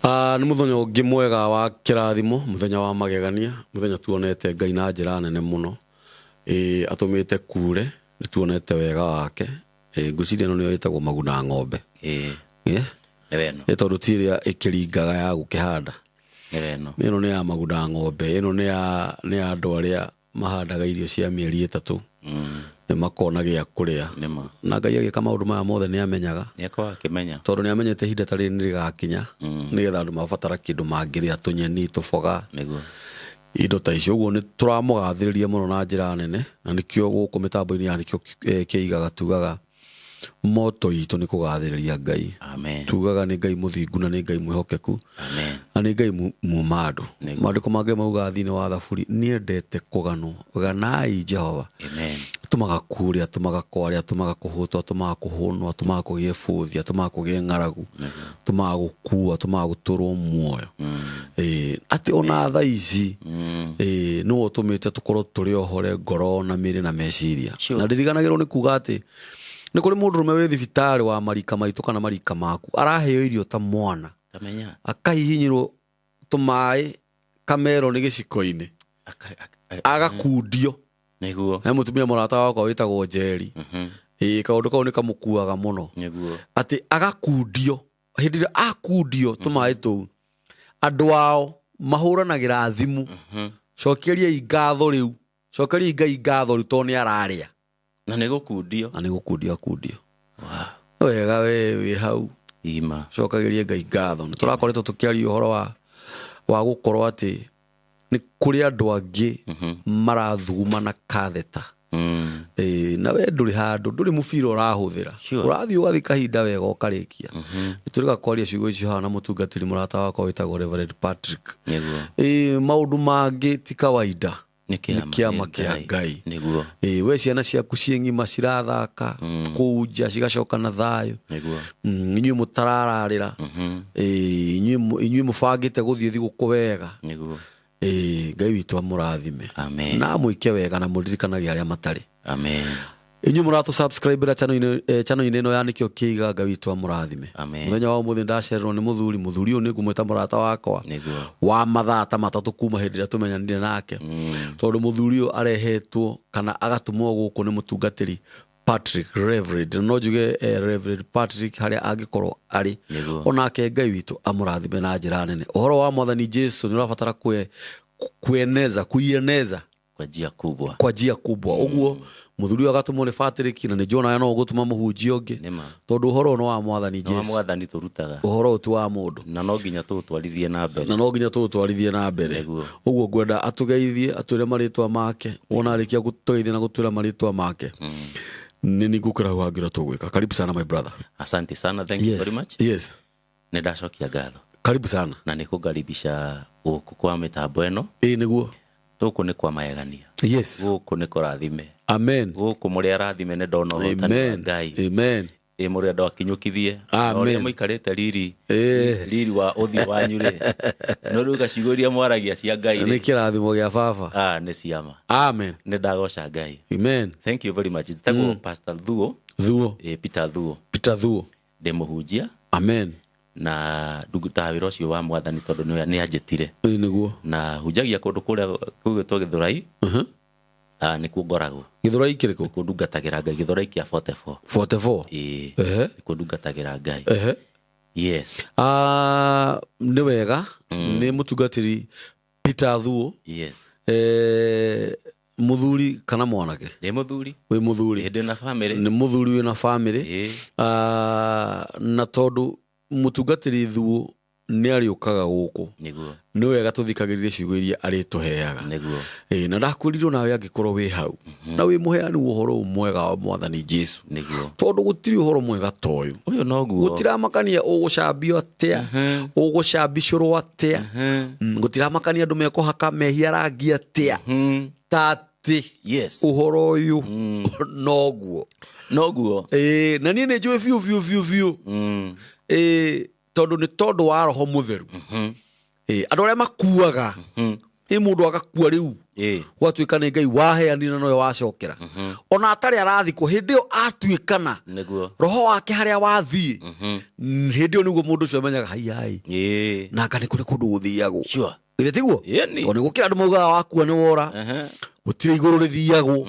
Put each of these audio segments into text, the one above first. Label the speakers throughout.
Speaker 1: Nĩ mũthenya ũngĩ mwega wa kĩrathimo, mũthenya wa magegania, mũthenya tuonete Ngai na njĩra nene mũno. Ĩĩ, atũmĩte kure, nĩ tuonete wega wake. Ĩĩ, ngwĩciria ĩno nĩyo ĩtagwo maguna ng'ombe.
Speaker 2: Ĩĩ.
Speaker 1: Ĩĩ.
Speaker 2: Nĩwe ĩno.
Speaker 1: Ĩ tondũ ti ĩrĩa ĩkĩringaga ya gũkĩhanda.
Speaker 2: Nĩwe ĩno.
Speaker 1: Ĩno nĩ ya maguna ng'ombe, ĩno nĩ ya nĩ ya andũ arĩa mahandaga irio cia mĩeri 3 nĩ makona gĩa kũrĩa.
Speaker 2: Nĩma.
Speaker 1: Na Ngai agĩka maũndũ maya mothe nĩ amenyaga.
Speaker 2: Nĩ akoragwo akĩmenya.
Speaker 1: Tondũ nĩ amenyete ihinda ta rĩrĩ nĩ rĩgakinya nĩgetha andũ mabatara kĩndũ mangĩrĩa, tũnyeni, tũboga,
Speaker 2: Nĩguo.
Speaker 1: indo ta icio. Ũguo nĩ tũramũgathĩrĩria mũno na njĩra nene, na nĩkĩo gũkũ mĩtambo-inĩ ya nĩkĩo kĩigaga tugaga moto itũ nĩ kũgathĩrĩria Ngai.
Speaker 2: Amen.
Speaker 1: Tugaga nĩ Ngai mũthingu na nĩ Ngai mwĩhokeku.
Speaker 2: Amen.
Speaker 1: Na nĩ Ngai muma andũ.
Speaker 2: Nĩguo.
Speaker 1: Maandĩko mangĩ maugaga thĩinĩ wa Thaburi, niendete kũganwo, ganai Jehova.
Speaker 2: Amen.
Speaker 1: Atũmaga kure, atũmaga kware, atũmaga kũhũtwo, atũmaga kũhũnwo, atũmaga kũgĩe bũthi, atũmaga kũgĩe ng'aragu, atũmaga gũkua, atũmaga gũtũrwo muoyo. Ĩĩ, atĩ ona thaa ici, ĩĩ, nĩwe ũtũmĩte tũkorwo tũrĩ ohore ngoro na mĩĩrĩ na meciria.
Speaker 2: Sure.
Speaker 1: Na ndiriganagĩrwo nĩ kuga atĩ nĩ kũrĩ mũndũrũme wĩ thibitarĩ wa marika maitũ kana marika maku, araheo irio ta mwana,
Speaker 2: Kamenya.
Speaker 1: akahihinyĩrwo tũmaĩ kamero nĩ gĩciko-inĩ, agakundio.
Speaker 2: Nĩguo.
Speaker 1: He mũtumia mũrata wakwa wĩtagwo Njeri. Ĩĩ, kaũndũ kau nĩ kamũkuaga mũno.
Speaker 2: Nĩguo.
Speaker 1: Atĩ agakundio, hĩndĩ ĩrĩa akundio tũmaĩ tũu, andũ ao mahũranagĩra thimũ. Cokeriai ngatho rĩu, cokeriai Ngai ngatho rĩu tondũ nĩ ararĩa.
Speaker 2: Na nĩ gũkundio.
Speaker 1: Na nĩ gũkundio akundio.
Speaker 2: Wow.
Speaker 1: Wega we wĩ hau.
Speaker 2: Ima.
Speaker 1: Cokagĩrie Ngai ngatho. Nĩ tũrakoretwo tũkĩaria ũhoro wa gũkorwo atĩ nĩ kũrĩ andũ angĩ marathuguma na katheta. Ĩĩ, na we ndũrĩ handũ, ndũrĩ mũbira ũrahũthĩra.
Speaker 2: Sure.
Speaker 1: Ũrathiĩ ũgathiĩ kahinda wega ũkarĩkia. Nĩ tũrĩga kwaria ciugo icio haha na mũtungatĩri mũrata wakwa wĩtagwo Reverend Patrick.
Speaker 2: Nĩguo.
Speaker 1: Ĩĩ, maũndũ mangĩ ti kawaida.
Speaker 2: Nĩ
Speaker 1: Nĩ kĩama kĩa Ngai.
Speaker 2: Nĩguo.
Speaker 1: Ĩĩ, we ciana ciaku ciĩ ng'ima cirathaka kũu nja cigacoka na thayũ.
Speaker 2: Nĩguo.
Speaker 1: Inyuĩ mũtarararĩra. Ĩĩ, inyuĩ mũbangĩte gũthiĩ thigũkũ wega.
Speaker 2: Nĩguo.
Speaker 1: Ĩĩ, Ngai witũ amũrathime.
Speaker 2: Amen.
Speaker 1: Na amwĩke wega na mũririkanage arĩa matarĩ.
Speaker 2: Amen.
Speaker 1: Inyuĩ mũratũ subscribe ra channel-inĩ ĩno ya Nĩkĩo Kĩiga, Ngai witũ amũrathime.
Speaker 2: Amen.
Speaker 1: Mũthenya wa ũmũthĩ ndacererwo nĩ mũthuri, mũthuri ũyũ nĩ ngũmwĩta mũrata wakwa.
Speaker 2: Nĩguo.
Speaker 1: Wa mathaa ta 3 kuma hĩndĩ ĩrĩa tũmenyanire nake. Tondũ mũthuri ũyũ arehetwo kana agatũmwo gũkũ nĩ mũtungatĩri Patrick Reverend. No njuge Reverend Patrick harĩa angĩkorwo arĩ.
Speaker 2: Nĩguo.
Speaker 1: Onake Ngai witũ amũrathime na njĩra nene. Ũhoro wa Mwathani Jesu nĩ ũrabatara kueneza, kuieneza
Speaker 2: kwa njia kubwa.
Speaker 1: Kwa njia kubwa. Ũguo mũthuri ũyũ agatũmwo nĩ Patrick, na nĩ njonaga no ũgũtũma mũhunjia ũngĩ.
Speaker 2: Nĩma.
Speaker 1: Tondũ ũhoro ũyũ nĩ wa Mwathani
Speaker 2: Nĩ wa
Speaker 1: Jesu.
Speaker 2: Mwathani tũrutaga.
Speaker 1: Ũhoro ũyũ ti wa mũndũ.
Speaker 2: Na no nginya tũũtwarithie na mbere.
Speaker 1: Na no nginya tũũtwarithie na mbere.
Speaker 2: Nĩguo.
Speaker 1: Ũguo ngwenda atũgeithie, atwĩre marĩtwa make. Wona arĩkia gũtũgeithia na gũtwĩra marĩtwa make, nĩ niĩ ngũkĩra hau hangĩ ũrĩa tũgwĩka. Karibu sana my brother.
Speaker 2: Asante sana, thank you
Speaker 1: Yes.
Speaker 2: very much.
Speaker 1: Yes.
Speaker 2: Nĩ ndacokia ngatho.
Speaker 1: Karibu sana.
Speaker 2: Na nĩ kũngaribisha gũkũ kwa mĩtambo ĩno.
Speaker 1: Ĩĩ nĩguo.
Speaker 2: Gũkũ nĩ kwa magegania.
Speaker 1: Yes.
Speaker 2: Gũkũ nĩ kũrathime.
Speaker 1: Amen.
Speaker 2: Gũkũ mũrĩ arathime nĩ ndona ũhotani wa
Speaker 1: Amen.
Speaker 2: Ngai.
Speaker 1: Amen.
Speaker 2: Ĩ mũrĩ andũ akinyũkithie.
Speaker 1: Amen.
Speaker 2: Na ũrĩa mũikarĩte riri.
Speaker 1: Ĩĩ.
Speaker 2: Riri wa ũthiũ wanyu rĩ. No rĩu gacigo iria mwaragia cia Ngai rĩ.
Speaker 1: Nĩ kĩrathimo gĩa baba.
Speaker 2: Nĩ ciama.
Speaker 1: Amen.
Speaker 2: Nĩ ndagoca Ngai.
Speaker 1: Amen.
Speaker 2: Thank you very much. Njĩtagwo Pastor Thuo.
Speaker 1: Thuo.
Speaker 2: Ĩ, Peter Thuo.
Speaker 1: Peter Thuo.
Speaker 2: Ndĩ mũhunjia.
Speaker 1: Amen.
Speaker 2: Na ndungutaga wĩra ũcio wa Mwathani tondũ nĩ anjĩtire.
Speaker 1: Ĩĩ nĩguo.
Speaker 2: Na hunjagia kũndũ kũrĩa kũgĩtwo Gĩthũrai. Nĩkuo ngoragwo.
Speaker 1: Gĩthũrai kĩrĩkũ?
Speaker 2: Nĩkuo ndungatagĩra Ngai, Gĩthũrai kĩa 44.
Speaker 1: 44?
Speaker 2: Ĩĩ.
Speaker 1: Ehe.
Speaker 2: Nĩkuo ndungatagĩra Ngai.
Speaker 1: Ehe.
Speaker 2: Yes.
Speaker 1: Nĩ wega. Nĩ mũtungatĩri Peter Thuo.
Speaker 2: Yes.
Speaker 1: Mũthuri kana mwanake?
Speaker 2: Ndĩ mũthuri.
Speaker 1: Wĩ mũthuri.
Speaker 2: Ndĩ na family.
Speaker 1: Nĩ mũthuri wĩna family.
Speaker 2: Ĩĩ.
Speaker 1: Na tondũ mũtungatĩri Thuo nĩ arĩũkaga gũkũ.
Speaker 2: Nĩguo.
Speaker 1: Nĩ wega tũthikagĩrĩrie ciugo iria arĩtũheaga.
Speaker 2: Nĩguo.
Speaker 1: Ĩĩ, na ndakwĩrirwo nawe angĩkorwo wĩ hau. Na wĩ mũheani wa ũhoro ũyũ mwega wa Mwathani Jesu.
Speaker 2: Nĩguo.
Speaker 1: Tondũ gũtirĩ ũhoro mwega ta ũyũ.
Speaker 2: Ũyũ noguo.
Speaker 1: Gũtiramakania ũgũcambio atĩa, ũgũcambicũrwo atĩa. Gũtiramakania andũ mekũhaka mehia rangi atĩa. Ta atĩ
Speaker 2: Yes.
Speaker 1: ũhoro ũyũ noguo.
Speaker 2: Noguo.
Speaker 1: Ĩĩ, na niĩ nĩ njũĩ biũ biũ biũ biũ. Ĩĩ, tondũ nĩ tondũ wa Roho Mũtheru. Ĩĩ, andũ arĩa makuaga Ĩ mũndũ agakua rĩu, gwatuĩka nĩ Ngai waheanire na nowe wacokera, ona atarĩ arathikwo, hĩndĩ ĩyo atuĩkana roho wake harĩa wathiĩ, hĩndĩ ĩyo nĩguo mũndũ ũcio amenyaga haiai, na anga nĩ kũrĩ kũndũ gũthiagwo. Githĩ tiguo?
Speaker 2: Ĩni.
Speaker 1: Tondũ nĩ gũkĩra andũ maugaga wakua nĩ wora, gũtirĩ igũrũ rĩthiagwo,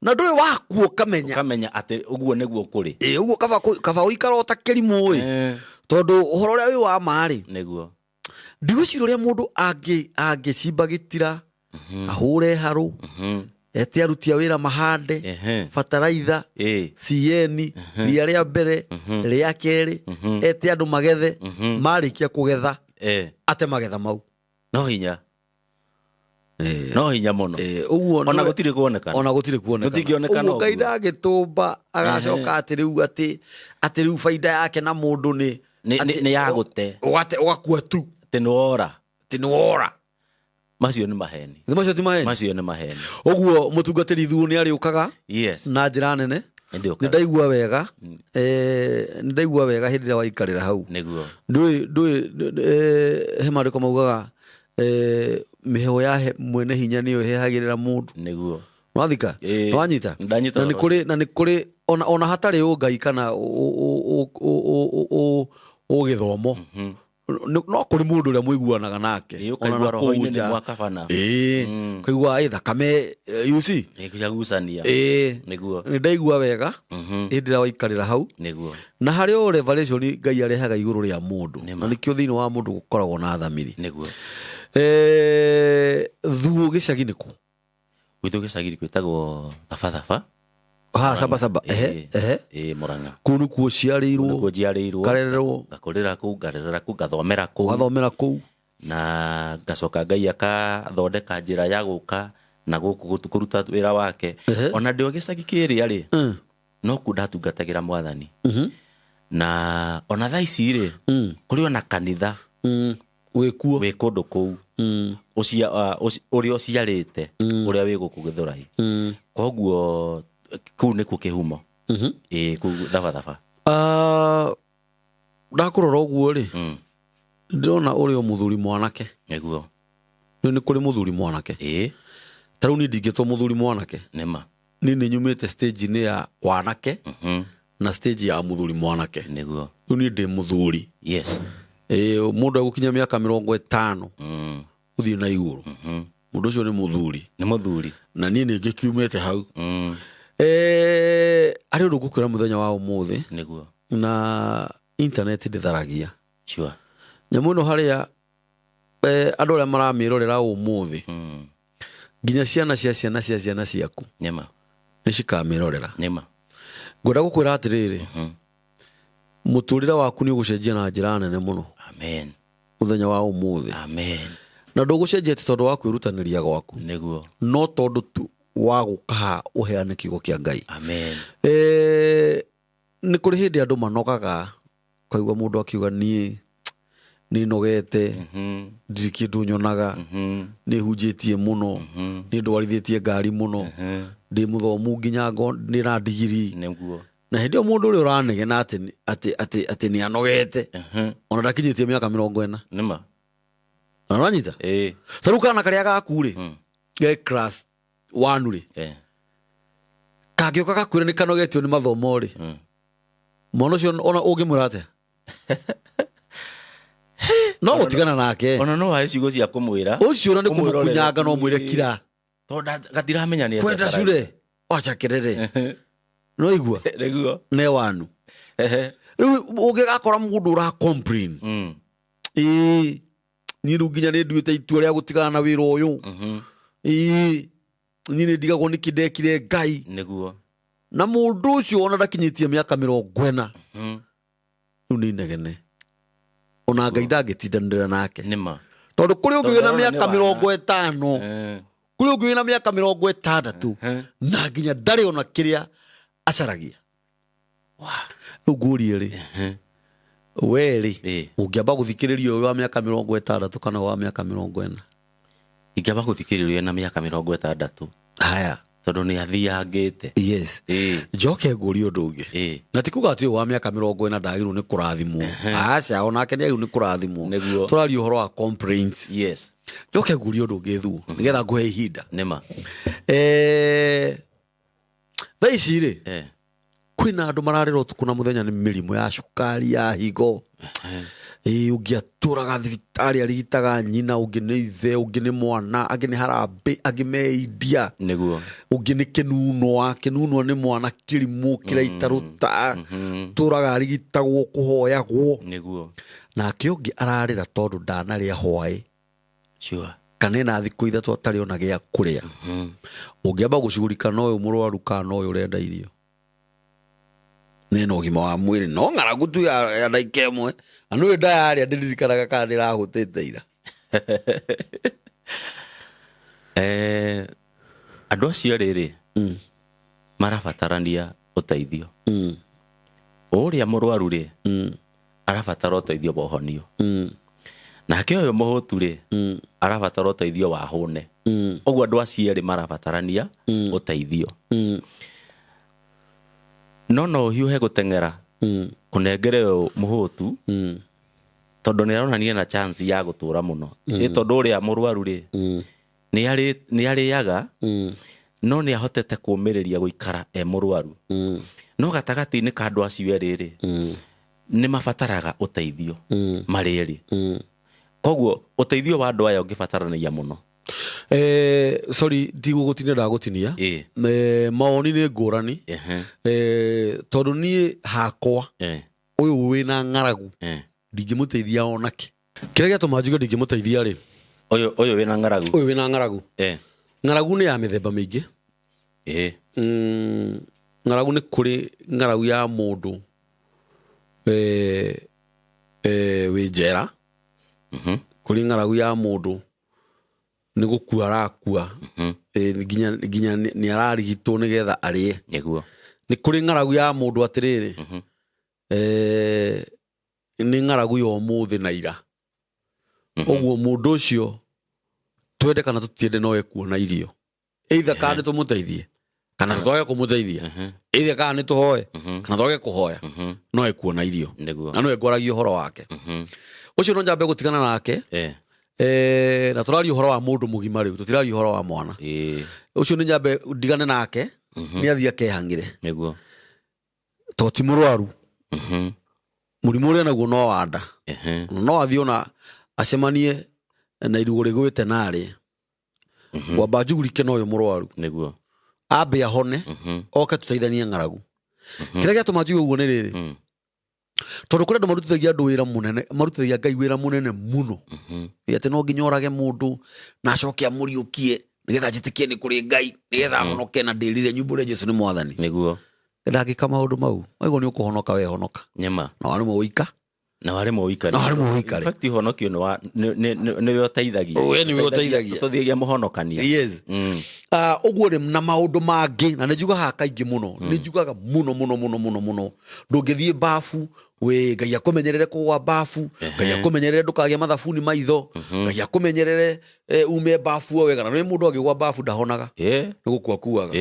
Speaker 1: na ndũrĩ wakua ũkamenya.
Speaker 2: Ũkamenya atĩ ũguo nĩguo kũrĩ.
Speaker 1: Ĩ ũguo kaba ũikara o ta kĩrimũ ĩ, tondũ ũhoro ũrĩa wĩ wa ma rĩ, ndigwĩciria ũrĩa mũndũ angĩcimba gĩtira, ahũre harũ, ete aruti a wĩra mahande, bataraitha, CN, ria rĩa mbere, rĩa kerĩ, ete andũ magethe, marĩkia kũgetha ate magetha mau.
Speaker 2: No hinya. No hinya mũno.
Speaker 1: Ũguo
Speaker 2: ona gũtirĩ kuonekana.
Speaker 1: Ona gũtirĩ kuonekana.
Speaker 2: Gũtingĩonekana.
Speaker 1: Ũguo Ngai
Speaker 2: ũguo.
Speaker 1: ndangĩtũmba agacoka atĩ rĩu atĩ rĩu baida yake na mũndũ nĩ
Speaker 2: Nĩ ya gũte.
Speaker 1: Ũgate ũgakua tu.
Speaker 2: Atĩ nĩ wora.
Speaker 1: Atĩ nĩ wora.
Speaker 2: Macio nĩ maheni.
Speaker 1: Nĩ macio ti maheni.
Speaker 2: Macio nĩ maheni.
Speaker 1: Ũguo mũtungatĩri Thuo nĩ arĩũkaga na njĩra nene.
Speaker 2: Nĩ
Speaker 1: Nĩ ndaigua wega, nĩ ndaigua wega hĩndĩ ĩrĩa waikarĩra hau.
Speaker 2: Nĩguo.
Speaker 1: Ndũĩ he maandĩko maugaga, mĩheho ya mwene hinya nĩyo ĩhehagĩrĩra mũndũ.
Speaker 2: Nĩguo.
Speaker 1: Nĩwathika?
Speaker 2: Ĩĩ.
Speaker 1: Nĩwanyita?
Speaker 2: Ndanyita
Speaker 1: Na nĩ
Speaker 2: ũhoro.
Speaker 1: kũrĩ, na nĩ kũrĩ ona hatarĩ ũngai kana ũgĩthomo, no kũrĩ mũndũ ũrĩa mũiguanaga nake.
Speaker 2: Ĩĩ,
Speaker 1: Ona
Speaker 2: ũkaigua
Speaker 1: na
Speaker 2: roho-inĩ
Speaker 1: kũu
Speaker 2: nĩ
Speaker 1: nja.
Speaker 2: mwakabana.
Speaker 1: Ĩĩ, ũkaigua ĩ thakame, you see?
Speaker 2: Ĩkũgucania.
Speaker 1: Ĩĩ.
Speaker 2: Nĩguo.
Speaker 1: Nĩ ndaigua wega hĩndĩ ĩrĩa waikarĩra hau.
Speaker 2: Nĩguo.
Speaker 1: Na harĩ o revelation Ngai arehaga igũrũ rĩa mũndũ,
Speaker 2: Nĩma.
Speaker 1: na nĩkĩo thĩinĩ wa mũndũ gũkoragwo na thamiri.
Speaker 2: Nĩguo.
Speaker 1: Thuo gĩcagi nĩkũ?
Speaker 2: Gwitũ gĩcagi gwĩtagwo Thabathaba.
Speaker 1: Ha, Sabasaba. Ehe, ehe.
Speaker 2: Ĩĩ, Mũrang'a.
Speaker 1: Kũu nĩkuo ũciarĩirwo?
Speaker 2: Nĩkuo njiarĩirwo.
Speaker 1: Ngarererwo.
Speaker 2: Ngakũrĩra kũu, ngarerera kũu, ngathomera kũu.
Speaker 1: Ũgathomera kũu.
Speaker 2: Na ngacoka Ngai akathondeka njĩra ya gũka na gũkũ kũruta wĩra wake. Ona ndĩ o gĩcagi kĩrĩa rĩ, no kuo ndatungatagĩra Mwathani. Na ona thaa ici rĩ, kũrĩ ona kanitha
Speaker 1: Wĩkuo.
Speaker 2: Wĩ kũndũ kũu. Ũrĩa ũciarĩte, ũrĩa wĩ gũkũ Gĩthũrai. Koguo kũu nĩkuo kĩhumo. Ĩĩ, kũu Thabathaba.
Speaker 1: Ndakũrora ũguo rĩ, ndĩrona ũrĩ o mũthuri mwanake.
Speaker 2: Nĩguo.
Speaker 1: Rĩu nĩ kũrĩ mũthuri mwanake.
Speaker 2: Ĩĩ.
Speaker 1: Ta rĩu niĩ ndingĩtwo mũthuri mwanake.
Speaker 2: Nĩma.
Speaker 1: Niĩ nĩ nyumĩte stage-inĩ ya wanake na stage ya mũthuri mwanake.
Speaker 2: Nĩguo.
Speaker 1: Rĩu niĩ ndĩ mũthuri. Ĩĩ, mũndũ egũkinya mĩaka 50 gũthiĩ na igũrũ, mũndũ ũcio nĩ mũthuri.
Speaker 2: Nĩ mũthuri.
Speaker 1: Na niĩ nĩ ngĩkiumĩte hau. Harĩ ũndũ ngũkwĩra mũthenya wa ũmũthĩ.
Speaker 2: Nĩguo.
Speaker 1: Na internet ndĩtharagia. Nyamũ ĩno harĩa, andũ arĩa maramĩrorera ũmũthĩ, nginya ciana cia ciana cia ciana ciaku
Speaker 2: Nĩma.
Speaker 1: nĩ cikamĩrorera.
Speaker 2: Nĩma.
Speaker 1: Ngwenda gũkwĩra atĩrĩrĩ, mũtũrĩre waku nĩ ũgũcenjia na njĩra nene mũno.
Speaker 2: Amen.
Speaker 1: Mũthenya wa ũmũthĩ.
Speaker 2: Amen.
Speaker 1: Na ndũgũcenjia atĩ tondũ wa kwĩrutanĩria gwaku.
Speaker 2: Nĩguo.
Speaker 1: No tondũ tu wa gũka haha ũheane kiugo kĩa Ngai.
Speaker 2: Amen.
Speaker 1: Nĩ kũrĩ hĩndĩ andũ manogaga, ũkaigua mũndũ akiuga niĩ nĩ nogete, ndirĩ kĩndũ nyonaga, nĩ hunjĩtie mũno, nĩ ndwarithĩtie ngari mũno, ndĩ mũthomu nginya ndĩ na ndigiri.
Speaker 2: Nĩguo.
Speaker 1: Na hĩndĩ ĩyo mũndũ ũrĩa ũranegena atĩ nĩ anogete, ona ndakinyĩtie mĩaka 40.
Speaker 2: Nĩma.
Speaker 1: Na ũranyita?
Speaker 2: Ĩĩ.
Speaker 1: Ta rĩu kana karĩa gaku rĩ, ge class 1 rĩ, kangĩũka gakwĩre nĩ kanogetio nĩ mathomo rĩ, mwana ũcio ona ũngĩmwĩra atĩa? No gũtigana nake.
Speaker 2: Ona no wae ciugo cia kũmwĩra.
Speaker 1: Ũcio ona nĩ
Speaker 2: Kũmwĩrorera.
Speaker 1: kũmũkunyanga no mwĩre kira.
Speaker 2: Tondũ gatiramenya nĩ atĩa
Speaker 1: Kwenda
Speaker 2: karauga.
Speaker 1: cure, wacha kerere. No igua?
Speaker 2: Nĩguo.
Speaker 1: Ne wanu. Rĩu ũngĩgakora mũndũ ũra complain. Ĩĩ, niĩ rĩu nginya nĩ nduĩte itua rĩa gũtigana na wĩra ũyũ. Ĩĩ, niĩ nĩ ndigagwo nĩkĩ ndekire Ngai.
Speaker 2: Nĩguo.
Speaker 1: Na mũndũ ũcio ona ndakinyĩtie mĩaka 40. Rĩu nĩ inegene. Ona Ngai ndangĩtindanĩra nake.
Speaker 2: Nĩma.
Speaker 1: Tondũ kũrĩ ũngĩ wĩna
Speaker 2: Tondũ arona
Speaker 1: mĩaka
Speaker 2: nĩ wana.
Speaker 1: 50. Kũrĩ ũngĩ wĩna mĩaka 60. Na nginya ndarĩ ona kĩrĩa acaragia. Rĩu ngũrie rĩ, we rĩ, ũngĩamba gũthikĩrĩria ũyũ wa mĩaka 60 kana wa mĩaka 40?
Speaker 2: Ingĩamba gũthikĩrĩria na mĩaka 60.
Speaker 1: Haya.
Speaker 2: Tondũ nĩ athiangĩte.
Speaker 1: Yes. Njoke ngũrie ũndũ ũngĩ. Na ti kuga atĩ ũyũ wa mĩaka 40 ndagĩrĩirwo nĩ kũrathimwo. Aca, onake nĩ agĩrĩirwo nĩ kũrathimwo.
Speaker 2: Nĩguo.
Speaker 1: Tũraria ũhoro wa complaints.
Speaker 2: Yes.
Speaker 1: Njoke ngũrie ũndũ ũngĩ thuo, nĩgetha ngũhe ihinda.
Speaker 2: Nĩma.
Speaker 1: Thaa ici rĩ, kwĩna andũ mararĩra ũtukũ na mũthenya nĩ mĩrimũ ya cukari, ya higo. Ũngĩ atũraga thibitarĩ arigitaga nyina, ũngĩ nĩ ithe, ũngĩ nĩ mwana, angĩ nĩ harambĩ, angĩ me India.
Speaker 2: Nĩguo.
Speaker 1: Ũngĩ nĩ kĩnunwa, kĩnunwa nĩ mwana kĩrimũ kĩraita rũta, tũraga arigitagwo, kũhoyagwo.
Speaker 2: Nĩguo.
Speaker 1: Nake ũngĩ ararĩra tondũ ndanarĩa hwaĩ.
Speaker 2: Sure.
Speaker 1: Kana ena thikũ 3 atarĩ ona gĩa kũrĩa. Ũngĩamba gũcugurika na ũyũ mũrwaru kana na ũyũ ũrenda irio. Nĩ na ũgima wa mwĩrĩ, no ng'aragu tu ya ndagĩka ĩmwe. Na nĩũĩ ndayarĩa ndĩririkanaga kana ndĩrahũtĩte ira.
Speaker 2: Andũ acio rĩrĩ, marabatarania ũteithio. Ũrĩa mũrwaru rĩ, arabatara ũteithio wa ũhonio. Nake ũyũ mũhũtu rĩ, arabatara ũteithio wa hũne. Ũguo andũ acio erĩ marabatarania ũteithio. No no ũhiũhe gũteng'era kũnengere ũyũ mũhũtu, tondũ nĩ aronania na chance ya gũtũra mũno. Ĩ tondũ ũrĩa mũrwaru rĩ, nĩ arĩaga, no nĩ ahotete kũũmĩrĩria gũikara e mũrwaru. No gatagatĩ-inĩ ka andũ acio erĩ rĩ, nĩ mabataraga ũteithio marĩ erĩ. Koguo ũteithio wa andũ aya ũngĩbataranagia mũno.
Speaker 1: Sorry, ndigũgũtinia, ndagũtinia. Mawoni nĩ ngũrani. Tondũ niĩ hakwa, ũyũ wĩna ng'aragu, ndingĩmũteithia onake. Kĩrĩa gĩatũma njuge ndingĩmũteithia rĩ?
Speaker 2: Ũyũ wĩna ng'aragu.
Speaker 1: Ũyũ wĩna ng'aragu. Ng'aragu nĩ ya mĩthemba mĩingĩ. Ng'aragu nĩ kũrĩ ng'aragu ya mũndũ, wĩ njera. Kũrĩ ng'aragu ya mũndũ nĩ gũkua arakua. Nginya nĩ ararigitwo nĩgetha arĩe.
Speaker 2: Nĩguo.
Speaker 1: Nĩ kũrĩ ng'aragu ya mũndũ atĩrĩrĩ. Nĩ ng'aragu ya ũmũthĩ na ira. Ũguo mũndũ ũcio twende kana tũtiende no ekuona irio. Either kana nĩ tũmũteithie kana tũtwage kũmũteithia. Either kana nĩ tũhoe kana twage kũhoya, no ekuona irio.
Speaker 2: Nĩguo.
Speaker 1: Na no engwaragia ũhoro wake. Ũcio no njambe gũtigana nake. Na tũraria ũhoro wa mũndũ mũgima rĩu, tũtiraria ũhoro wa mwana. Ũcio nĩ nyambe ndigane nake, nĩ athiĩ akehang'ĩre.
Speaker 2: Nĩguo.
Speaker 1: To ti mũrwaru. Mũrimũ ũrĩa naguo no wa nda. No athiĩ ona acemanie na irigũ rĩgwĩte narĩ. Ngwamba njugurike na ũyũ mũrwaru.
Speaker 2: Nĩguo.
Speaker 1: Ambe ahone, oke tũteithanie ng'aragu. Kĩrĩa gĩatũma njuge ũguo nĩ rĩrĩ. Tondũ kũrĩ andũ marutithagia andũ wĩra mũnene, marutithagia Ngai wĩra mũnene mũno. Atĩ no nginya orage mũndũ na acoke amũriũkie nĩgetha njĩtĩkie nĩ kũrĩ Ngai, nĩgetha ahonoke na ndĩrire nyumbũre Jesũ nĩ mwathani.
Speaker 2: Nĩguo.
Speaker 1: Ndangĩka maũndũ mau. Waigua nĩ ũkũhonoka we honoka.
Speaker 2: Nyama.
Speaker 1: Na warĩmwo ũika.
Speaker 2: Na warĩmwo ũika.
Speaker 1: Na warĩmwo ũika rĩ.
Speaker 2: In fact, ũhonokio nĩwe ũteithagia.
Speaker 1: We nĩwe ũteithagia.
Speaker 2: Ũtũthiagia mũhonokania.
Speaker 1: Yes. Ũguo rĩ, na maũndũ mangĩ, na nĩ njugaga kaingĩ mũno. Nĩ njugaga mũno, mũno, mũno, mũno, mũno. Ndũngĩthiĩ bafu, we Ngai akũmenyerere kũgwa bafu, Ngai akũmenyerere ndũkagĩe mathabuni maitho, Ngai akũmenyerere ume bafu o wega. Na nĩ mũndũ angĩgwa bafu ndahonaga. Nĩ gũkua kuaga.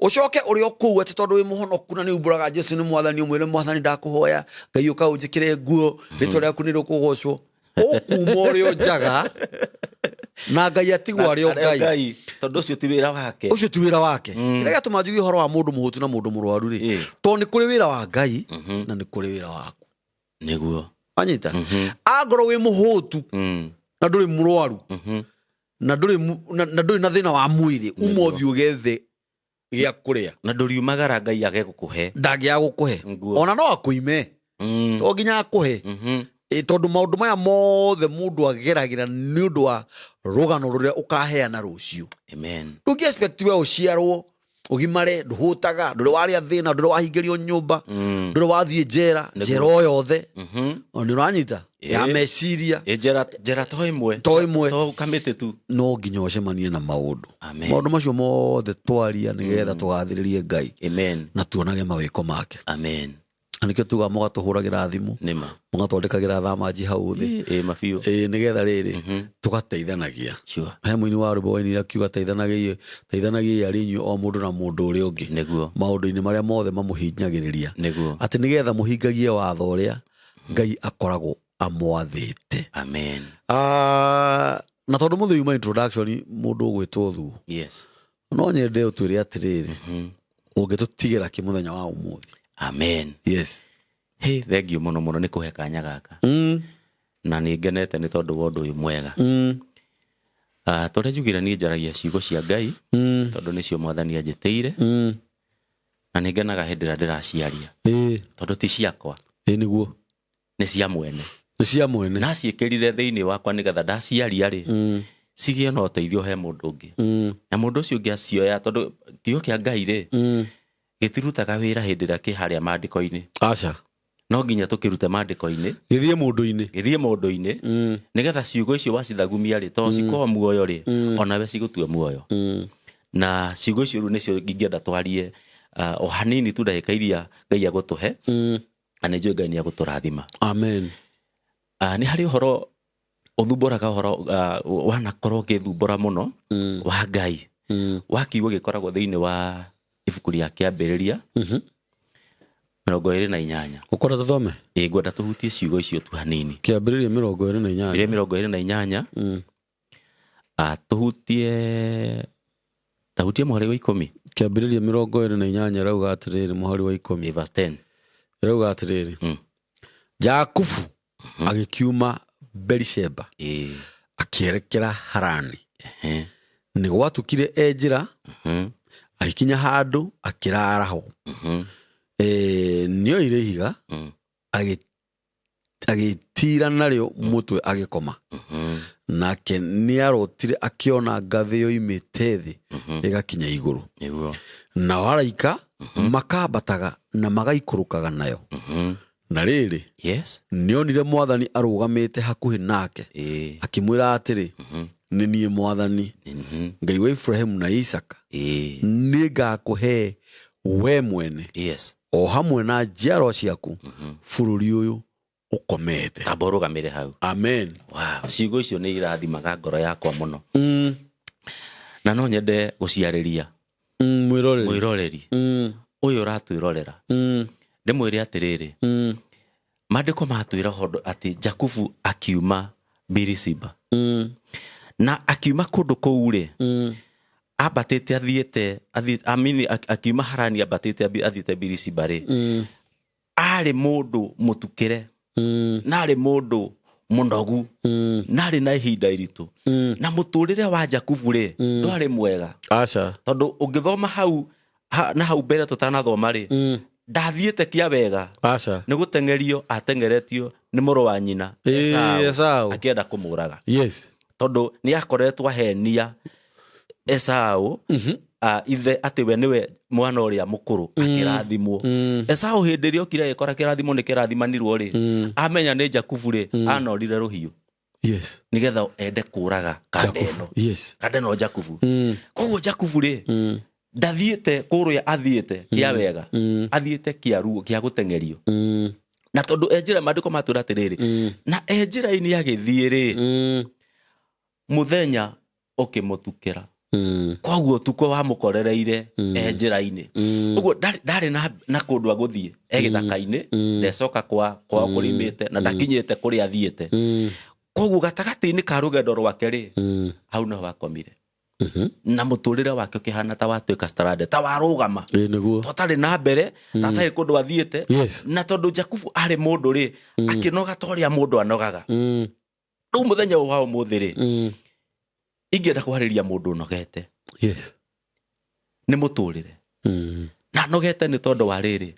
Speaker 1: Ũcoke ũrĩ o kũu atĩ tondũ wĩ mũhonoku na nĩ umbũraga Jesũ nĩ mwathani, ũmwĩre mwathani ndakũhoya, Ngai ũka ũnjĩkĩre nguo, rĩtwa rĩaku nĩ rĩkũgocwo. Ũkuma ũrĩ o njaga, na Ngai atigwo arĩ o
Speaker 2: Arĩ o
Speaker 1: Ngai.
Speaker 2: Ngai, tondũ ũcio ti wĩra wake.
Speaker 1: Ũcio ti wĩra wake. Kĩrĩa gĩatũma njuge ũhoro wa mũndũ mũhũtu na mũndũ mũrwaru rĩ, tondũ nĩ kũrĩ wĩra wa Ngai na nĩ kũrĩ wĩra waku.
Speaker 2: Nĩguo.
Speaker 1: Wanyita? Angorwo wĩ mũhũtu na ndũrĩ mũrwaru, na ndũrĩ na ndũrĩ na thĩna wa mwĩrĩ, uma ũthiĩ ũgethe gĩa kũrĩa.
Speaker 2: Na ndũriumagara Ngai age gũkũhe.
Speaker 1: Ndangĩaga gũkũhe.
Speaker 2: Nĩguo.
Speaker 1: Ona no akũime. To nginya akũhe. Tondũ maũndũ maya mothe mũndũ ageragĩra nĩ ũndũ wa rũgano rũrĩa ũkaheana rũciũ.
Speaker 2: Amen.
Speaker 1: Ndũngĩ expect we ũciarwo ũgimare, ndũhũtaga, ndũrĩ warĩa thĩna, ndũrĩ wahingĩrio nyũmba, ndũrĩ wathiĩ njera, njera o yothe. O nĩ ũranyita? Ya meciria.
Speaker 2: Njera to ĩmwe.
Speaker 1: To ĩmwe.
Speaker 2: To kamĩtĩ tu.
Speaker 1: No nginya ũcemanie na maũndũ.
Speaker 2: Amen.
Speaker 1: Maũndũ macio mothe twaria nĩgetha tũgathĩrĩrie Ngai.
Speaker 2: Amen.
Speaker 1: Na tuonage mawĩko make.
Speaker 2: Amen.
Speaker 1: Na nĩkĩo tugaga mũgatũhũragĩra thimũ,
Speaker 2: Nĩma.
Speaker 1: mũgatwandĩkagĩra thamanji hau thĩ.
Speaker 2: Ĩ mabiũ.
Speaker 1: Ĩ, nĩgetha rĩrĩ tũgateithanagia.
Speaker 2: Sure.
Speaker 1: He mũini wa rwĩmbo wainire akiuga teithanagiai, teithanagiai arĩ inyuĩ o mũndũ na mũndũ ũrĩa ũngĩ.
Speaker 2: Nĩguo.
Speaker 1: Maũndũ-inĩ marĩa mothe mamũhinyagĩrĩria.
Speaker 2: Nĩguo.
Speaker 1: Atĩ nĩgetha mũhingagie watho ũrĩa Ngai akoragwo amwathĩte.
Speaker 2: Amen.
Speaker 1: Na tondũ mũthĩ yuma introduction mũndũ ũgwĩtwo Thuo.
Speaker 2: Yes.
Speaker 1: No nyende ũtwĩre atĩrĩrĩ, ũngĩtũtigĩra kĩ mũthenya wa ũmũthĩ?
Speaker 2: Amen.
Speaker 1: Yes.
Speaker 2: Hey, thank you mũno mũno nĩ kũhe kanya gaka. Na nĩ ngenete nĩ tondũ wa ũndũ ũyũ mwega. Tũrĩa njugire niĩ njaragia ciugo cia Ngai, tondũ nĩcio mwathani anjĩtĩire. Na nĩ ngenaga hĩndĩ ĩrĩa ndĩraciaria. Tondũ ti ciakwa.
Speaker 1: Ĩ, nĩguo.
Speaker 2: Nĩ cia mwene.
Speaker 1: Nĩ cia mwene.
Speaker 2: Naciĩkĩrire thĩinĩ wakwa nĩgetha ndaciaria rĩ, cigĩe na ũteithio he mũndũ ũngĩ. Na mũndũ ũcio ũngĩ acioya, tondũ kiugo kĩa Ngai rĩ, gĩtirutaga wĩra hĩndĩ ĩrĩa kĩ harĩa maandĩko-inĩ.
Speaker 1: Aca.
Speaker 2: No nginya tũkĩrute maandĩko-inĩ.
Speaker 1: Gĩthiĩ mũndũ-inĩ.
Speaker 2: Gĩthiĩ mũndũ-inĩ. Nĩgetha ciugo icio wacithagumia rĩ, tondũ cikorwo muoyo rĩ, onawe cigũtue muoyo. Na ciugo icio rĩu nĩcio ingĩenda twarie, o hanini tu ndagĩka iria Ngai agũtũhe. Na nĩ njũĩ Ngai nĩ agũtũrathima.
Speaker 1: Amen.
Speaker 2: Nĩ harĩ ũhoro ũthumbũraga ũhoro, wanakorwo ũgĩthumbũra mũno, wa Ngai. Wa kiugo gĩkoragwo thĩinĩ wa ibuku rĩa kĩambĩrĩria, 28.
Speaker 1: Ũkwenda tũthome?
Speaker 2: Ĩ, ngwenda tũhutie ciugo icio tu hanini.
Speaker 1: Kĩambĩrĩria 28.
Speaker 2: Kĩambĩrĩria 28. Tũhutie, tahutie mũhari wa 10.
Speaker 1: Kĩambĩrĩria 28 ĩrauga atĩrĩrĩ, mũhari wa 10.
Speaker 2: Ĩ, verse 10.
Speaker 1: Ĩrauga atĩrĩrĩ, Jakubu agĩkiuma Berisheba, akĩerekera Harani. Nĩ gwatukire e njĩra, agĩkinya handũ akĩrara ho. Nĩoire ihiga, agĩtira narĩo mũtwe agĩkoma. Nake nĩarotire akĩona ngathĩ yoimĩte thĩ ĩgakinya igũrũ. Nao araika makambataga na magaikũrũkaga nayo. Na rĩrĩ, nĩonire mwathani arũgamĩte hakuhĩ nake. Akĩmwĩra atĩrĩ, nĩ niĩ mwathani, Ngai wa Ibrahimu na Isaka. Nĩngakũhe we mwene, o hamwe na njiarwa ciaku, bũrũri ũyũ ũkomete.
Speaker 2: Tamba ũrũgamĩre hau.
Speaker 1: Amen.
Speaker 2: Wow, ciugo icio nĩ irathimaga ngoro yakwa mũno. Na no nyende gũciarĩria.
Speaker 1: Mwĩroreri.
Speaker 2: Mwĩroreri. Ũyũ ũratwĩrorera. Ndĩmwĩre atĩrĩrĩ. Maandĩko matwĩra ũhoro atĩ Jakubu akiuma Birisiba. Na akiuma kũndũ kũu rĩ, ambatĩte athiĩte, athiĩ, amini, akiuma Harani ambatĩte athiĩte Birisiba rĩ, arĩ mũndũ mũtukĩre, na arĩ mũndũ mũnogu, na arĩ na ihinda iritũ. Na mũtũrĩre wa Jakubu rĩ, ndwarĩ mwega.
Speaker 1: Aca.
Speaker 2: Tondũ ũngĩthoma hau, na hau mbere tũtanathoma rĩ, ndathiĩte kĩa wega.
Speaker 1: Aca.
Speaker 2: Nĩ gũteng'erio ateng'eretio nĩ mũrũ wa nyina,
Speaker 1: Esau.
Speaker 2: Esau, akĩenda kũmũraga. Tondũ nĩ akoretwo ahenia Esau, ithe atĩ we nĩwe mwana ũrĩa mũkũrũ, akĩrathimwo. Esau hĩndĩ ĩrĩa okire agĩkora kĩrathimo nĩ kĩrathimanirwo rĩ, amenya nĩ Jakubu rĩ, anorire rũhiũ. Nĩgetha ende kũraga kanda
Speaker 1: Jakubu.
Speaker 2: ĩno. Kanda ĩno Jakubu. Koguo Jakubu rĩ, ndathiĩte kũrĩa athiĩte kĩa wega, athiĩte kĩa ruo, kĩa gũteng'erio. Na tondũ e njĩra, maandĩko matwĩra atĩrĩrĩ, na e njĩra-inĩ agĩthiĩ rĩ, mũthenya ũkĩmũtukĩra. Koguo ũtukũ wamũkorereire e njĩra-inĩ. Ũguo ndarĩ na kũndũ agũthiĩ, e gĩthaka-inĩ, ndecoka kwao kũrĩmĩte, na ndakinyĩte kũrĩa athiĩte. Koguo gatagatĩ-inĩ ka rũgendo rwake rĩ, hau nĩho akomire. Na mũtũrĩre wake ũkĩhana ta watuĩka stranded, ta warũgama.
Speaker 1: Ĩ, nĩguo.
Speaker 2: Ta ũtarĩ na mbere, ta atarĩ kũndũ athiĩte. Na tondũ Jakubu arĩ mũndũ rĩ, akĩnoga ta ũrĩa mũndũ anogaga. Rĩu mũthenya ũyũ wa ũmũthĩ rĩ, ingĩenda kwarĩria mũndũ ũnogete. Nĩ mũtũrĩre. Na anogete nĩ tondũ wa rĩrĩ,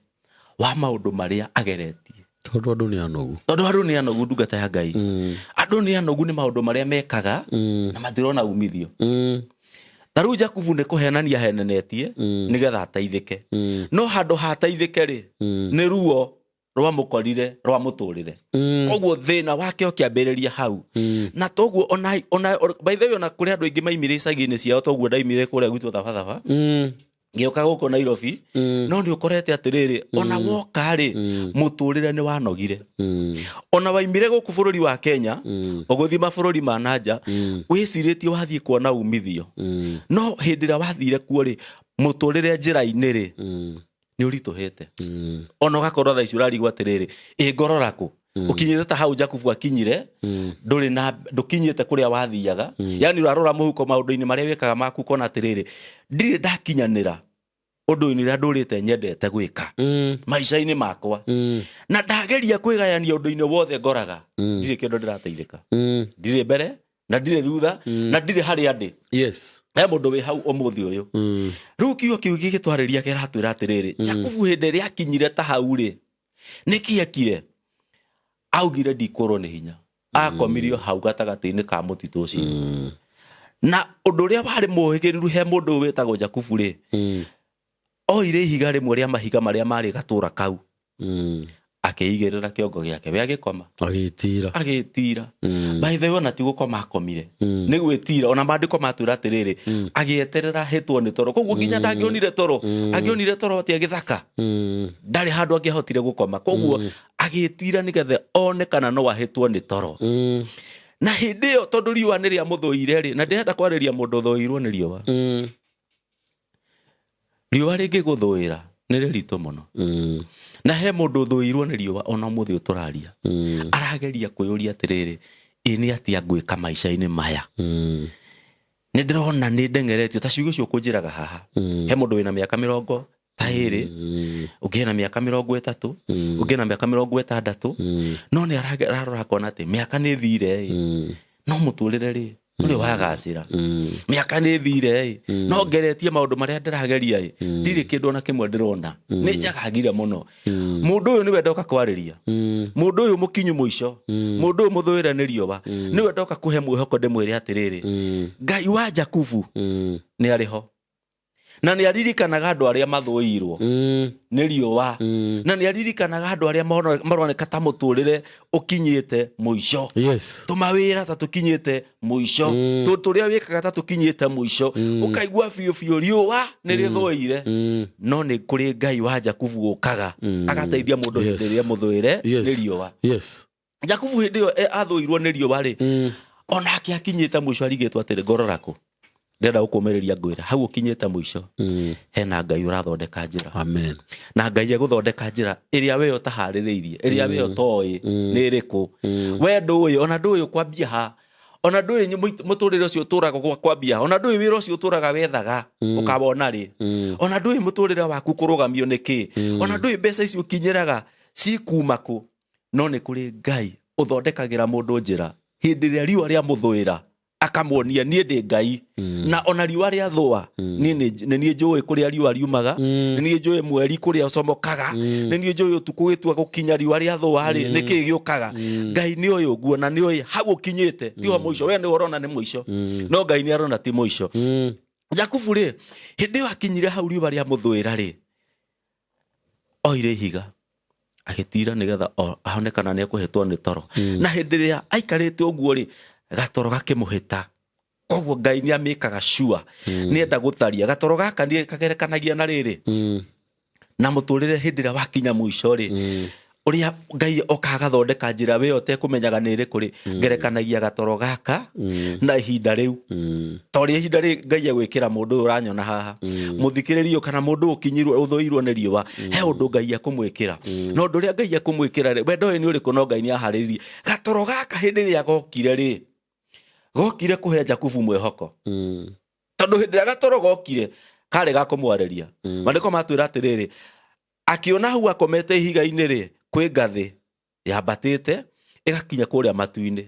Speaker 2: wa maũndũ marĩa ageretie.
Speaker 1: Tondũ andũ nĩ anogu.
Speaker 2: Tondũ andũ nĩ anogu, ndungata ya Ngai. Andũ nĩ anogu nĩ maũndũ marĩa mekaga, na matirona umithio. Ta rĩu Jakubu nĩ kũhenania ahenenetie, nĩgetha ateithĩke. No handũ ha ateithĩke rĩ, nĩ ruo rwamũkorire, rwamũtũrĩre. Koguo thĩna wake ũkĩambĩrĩria hau. Na toguo ona, by the way, ona kũrĩ andũ aingĩ maimire icagi-inĩ ciao, toguo ndaimire kũrĩa gwitũ Thabathaba. Ngĩũka gũkũ Nairobi, no nĩ ũkorete atĩrĩrĩ, ona woka rĩ, mũtũrĩre nĩ wanogire. Ona waimire gũkũ bũrũri wa Kenya ũgũthiĩ mabũrũri ma nanja, wĩcirĩtie wathiĩ kuona umithio, no hĩndĩ ĩrĩa wathire kuo rĩ, mũtũrĩre njĩra-inĩ rĩ, nĩ ũritũhĩte. Ona ũgakorwo thaa ici ũrarigwo atĩrĩrĩ, ĩ ngorora kũ? Ũkinyĩte ta hau Jakubu akinyire, ndũrĩ na ndũkinyĩte kũrĩa wathiaga. Yani ũrarora mũhuko, maũndũ-inĩ marĩa wĩkaga maku, ũkona atĩrĩrĩ, ndirĩ ndakinyanĩra ũndũ-inĩ ũrĩa ndũrĩte nyendete gwĩka maica-inĩ makwa, na ndageria kwĩgayania ũndũ-inĩ wothe, ngoraga ndirĩ kĩndũ ndĩrateithĩka, ndirĩ mbere na ndirĩ thutha na ndirĩ harĩa ndĩ. He mũndũ wĩ hau ũmũthĩ ũyũ. Rĩu kiugo kĩu gĩgĩtwarĩria kĩratwĩra atĩrĩrĩ, Jakubu hĩndĩ ĩrĩa akinyire ta hau rĩ, nĩkĩ ekire? Augire, "Ndikũrwo nĩ hinya." Akomirio hau gatagatĩ-inĩ ka mũtitũ ũcio. Na ũndũ ũrĩa warĩ mũhĩgĩrĩru he mũndũ ũyũ wĩtagwo Jakubu rĩ, oire ihiga rĩmwe rĩa mahiga marĩa marĩ gatũra kau, akĩigĩrĩra kĩongo gĩake, we agĩkoma.
Speaker 1: Agĩtira.
Speaker 2: Agĩtira. By the way, ona ti gũkoma akomire, nĩ gwĩtira. Ona maandĩko matwĩra atĩrĩrĩ, agĩeterera hĩtwo nĩ toro. Koguo nginya ndangĩonire toro. Angĩonire toro atĩa gĩthaka? Ndarĩ handũ angĩahotire gũkoma. Koguo agĩtira nĩgetha one kana no ahĩtwo nĩ toro. Na hĩndĩ ĩyo, tondũ riũa nĩ rĩamũthũire rĩ, na ndĩrenda kwarĩria mũndũ ũthũirwo nĩ riũa, riũa rĩngĩgũthũĩra nĩ rĩritũ mũno. Na he mũndũ ũthũirwo nĩ riũa ona ũmũthĩ ũyũ tũraria, arageria kwĩyũria atĩrĩrĩ, ĩ nĩ atĩa ngwĩka maica-inĩ maya? Nĩ ndĩrona nĩ ndengeretio ta ciugo icio ũkũnjĩraga haha. He mũndũ wĩna mĩaka 20, ũngĩ ena mĩaka 30, ũngĩ ena mĩaka 60, no nĩ ararora akona atĩ mĩaka nĩ ĩthire ĩ, no mũtũrĩre rĩ, ndũrĩ wagacĩra. Mĩaka nĩ ĩthire ĩ, no ngeretie maũndũ marĩa ndĩrageria ĩ, ndirĩ kĩndũ ona kĩmwe ndĩrona, nĩ njagagire mũno. Mũndũ ũyũ nĩwe ndoka kwarĩria, mũndũ ũyũ mũkinyu mũico, mũndũ ũyũ mũthũĩre nĩ riũa, nĩwe ndoka kũhe mwĩhoko, ndĩmwĩre atĩrĩrĩ, Ngai wa Jakubu nĩ arĩ ho na nĩ aririkanaga andũ arĩa mathũirwo nĩ riũa, na nĩ aririkanaga andũ arĩa maroneka ta mũtũrĩre ũkinyĩte mũico, tũmawĩra ta tũkinyĩte mũico, tũrĩa wĩkaga ta tũkinyĩte mũico, ũkaigua biũ biũ riũa nĩ rĩthũire. No nĩ kũrĩ Ngai wa Jakubu ũkaga agateithia mũndũ hĩndĩ ĩrĩa mũthũĩre nĩ riũa. Jakubu hĩndĩ ĩyo athũirwo nĩ riũa rĩ, onake akinyĩte mũico, arigĩtwo atĩrĩ, ngorora kũ? Ndĩrenda gũkũmĩrĩria ngwĩra hau ũkinyĩte mũico, hena Ngai ũrathondeka njĩra.
Speaker 1: Amen.
Speaker 2: Na Ngai egũthondeka njĩra ĩrĩa we ũtaharĩrĩirie, ĩrĩa we ũtoĩ nĩ ĩrĩkũ. We ndũĩ, ona ndũĩ ũkwambia ha, ona ndũĩ mũtũrĩre ũcio ũtũraga gwa kwambia ha, ona ndũĩ wĩra ũcio ũtũraga wethaga ũkawona rĩ, ona ndũĩ mũtũrĩre waku kũrũgamio nĩ kĩ, ona ndũĩ mbeca icio ũkinyĩraga cikuma kũ. No nĩ kũrĩ Ngai ũthondekagĩra mũndũ njĩra hĩndĩ ĩrĩa riũa rĩamũthũĩra, akamuonia, "Niĩ ndĩ Ngai, na ona riũa rĩathũa, niĩ nĩ niĩ njũĩ kũrĩa riũa riumaga, nĩ niĩ njũĩ mweri kũrĩa ũcomokaga, nĩ niĩ njũĩ ũtukũ gĩtua gũkinya riũa rĩathũa rĩ, nĩ kĩĩ gĩũkaga." Ngai nĩ ũĩ ũguo, na nĩ ũĩ hau ũkinyĩte tiho mũico. We nĩ ũrona nĩ mũico, no Ngai nĩ arona ti mũico. Jakubu rĩ, hĩndĩ ĩyo akinyire hau riũa rĩamũthũĩra rĩ, oire ihiga agĩtira nĩgetha ahone kana nĩ ekũhĩtwo nĩ toro. Na hĩndĩ ĩrĩa aikarĩte ũguo rĩ, gatoro gakĩmũhĩta. Koguo Ngai nĩ amĩkaga sure nĩ enda gũtharia gatoro gaka nĩ kagerekanagia na rĩrĩ na mũtũrĩre. Hĩndĩ ĩrĩa wakinya mũico rĩ, ũrĩa Ngai okaga agathondeka njĩra we ũtekũmenyaga nĩ ĩrĩkũ rĩ, ngerekanagia gatoro gaka na ihinda rĩu, ta ũrĩa ihinda rĩ Ngai egwĩkĩra mũndũ ũyũ ũranyona haha, mũthikĩrĩrio, kana mũndũ ũyũ ũkinyirwo ũthũirwo nĩ riũa, he ũndũ Ngai ekũmwĩkĩra. Na ũndũ ũrĩa Ngai ekũmwĩkĩra rĩ, we ndoĩ nĩ ũrĩkũ, no Ngai nĩ aharĩrĩirie. Gatoro gaka hĩndĩ ĩrĩa gokire rĩ, gokire kũhe Jakubu mwĩhoko, tondũ hĩndĩ ĩrĩa gatoro gokire karĩ ga kũmwarĩria. Maandĩko matwĩra atĩrĩrĩ, akĩona hau akomete ihiga-inĩ rĩ, kwĩ ngathĩ yambatĩte ĩgakinya kũrĩa matu-inĩ,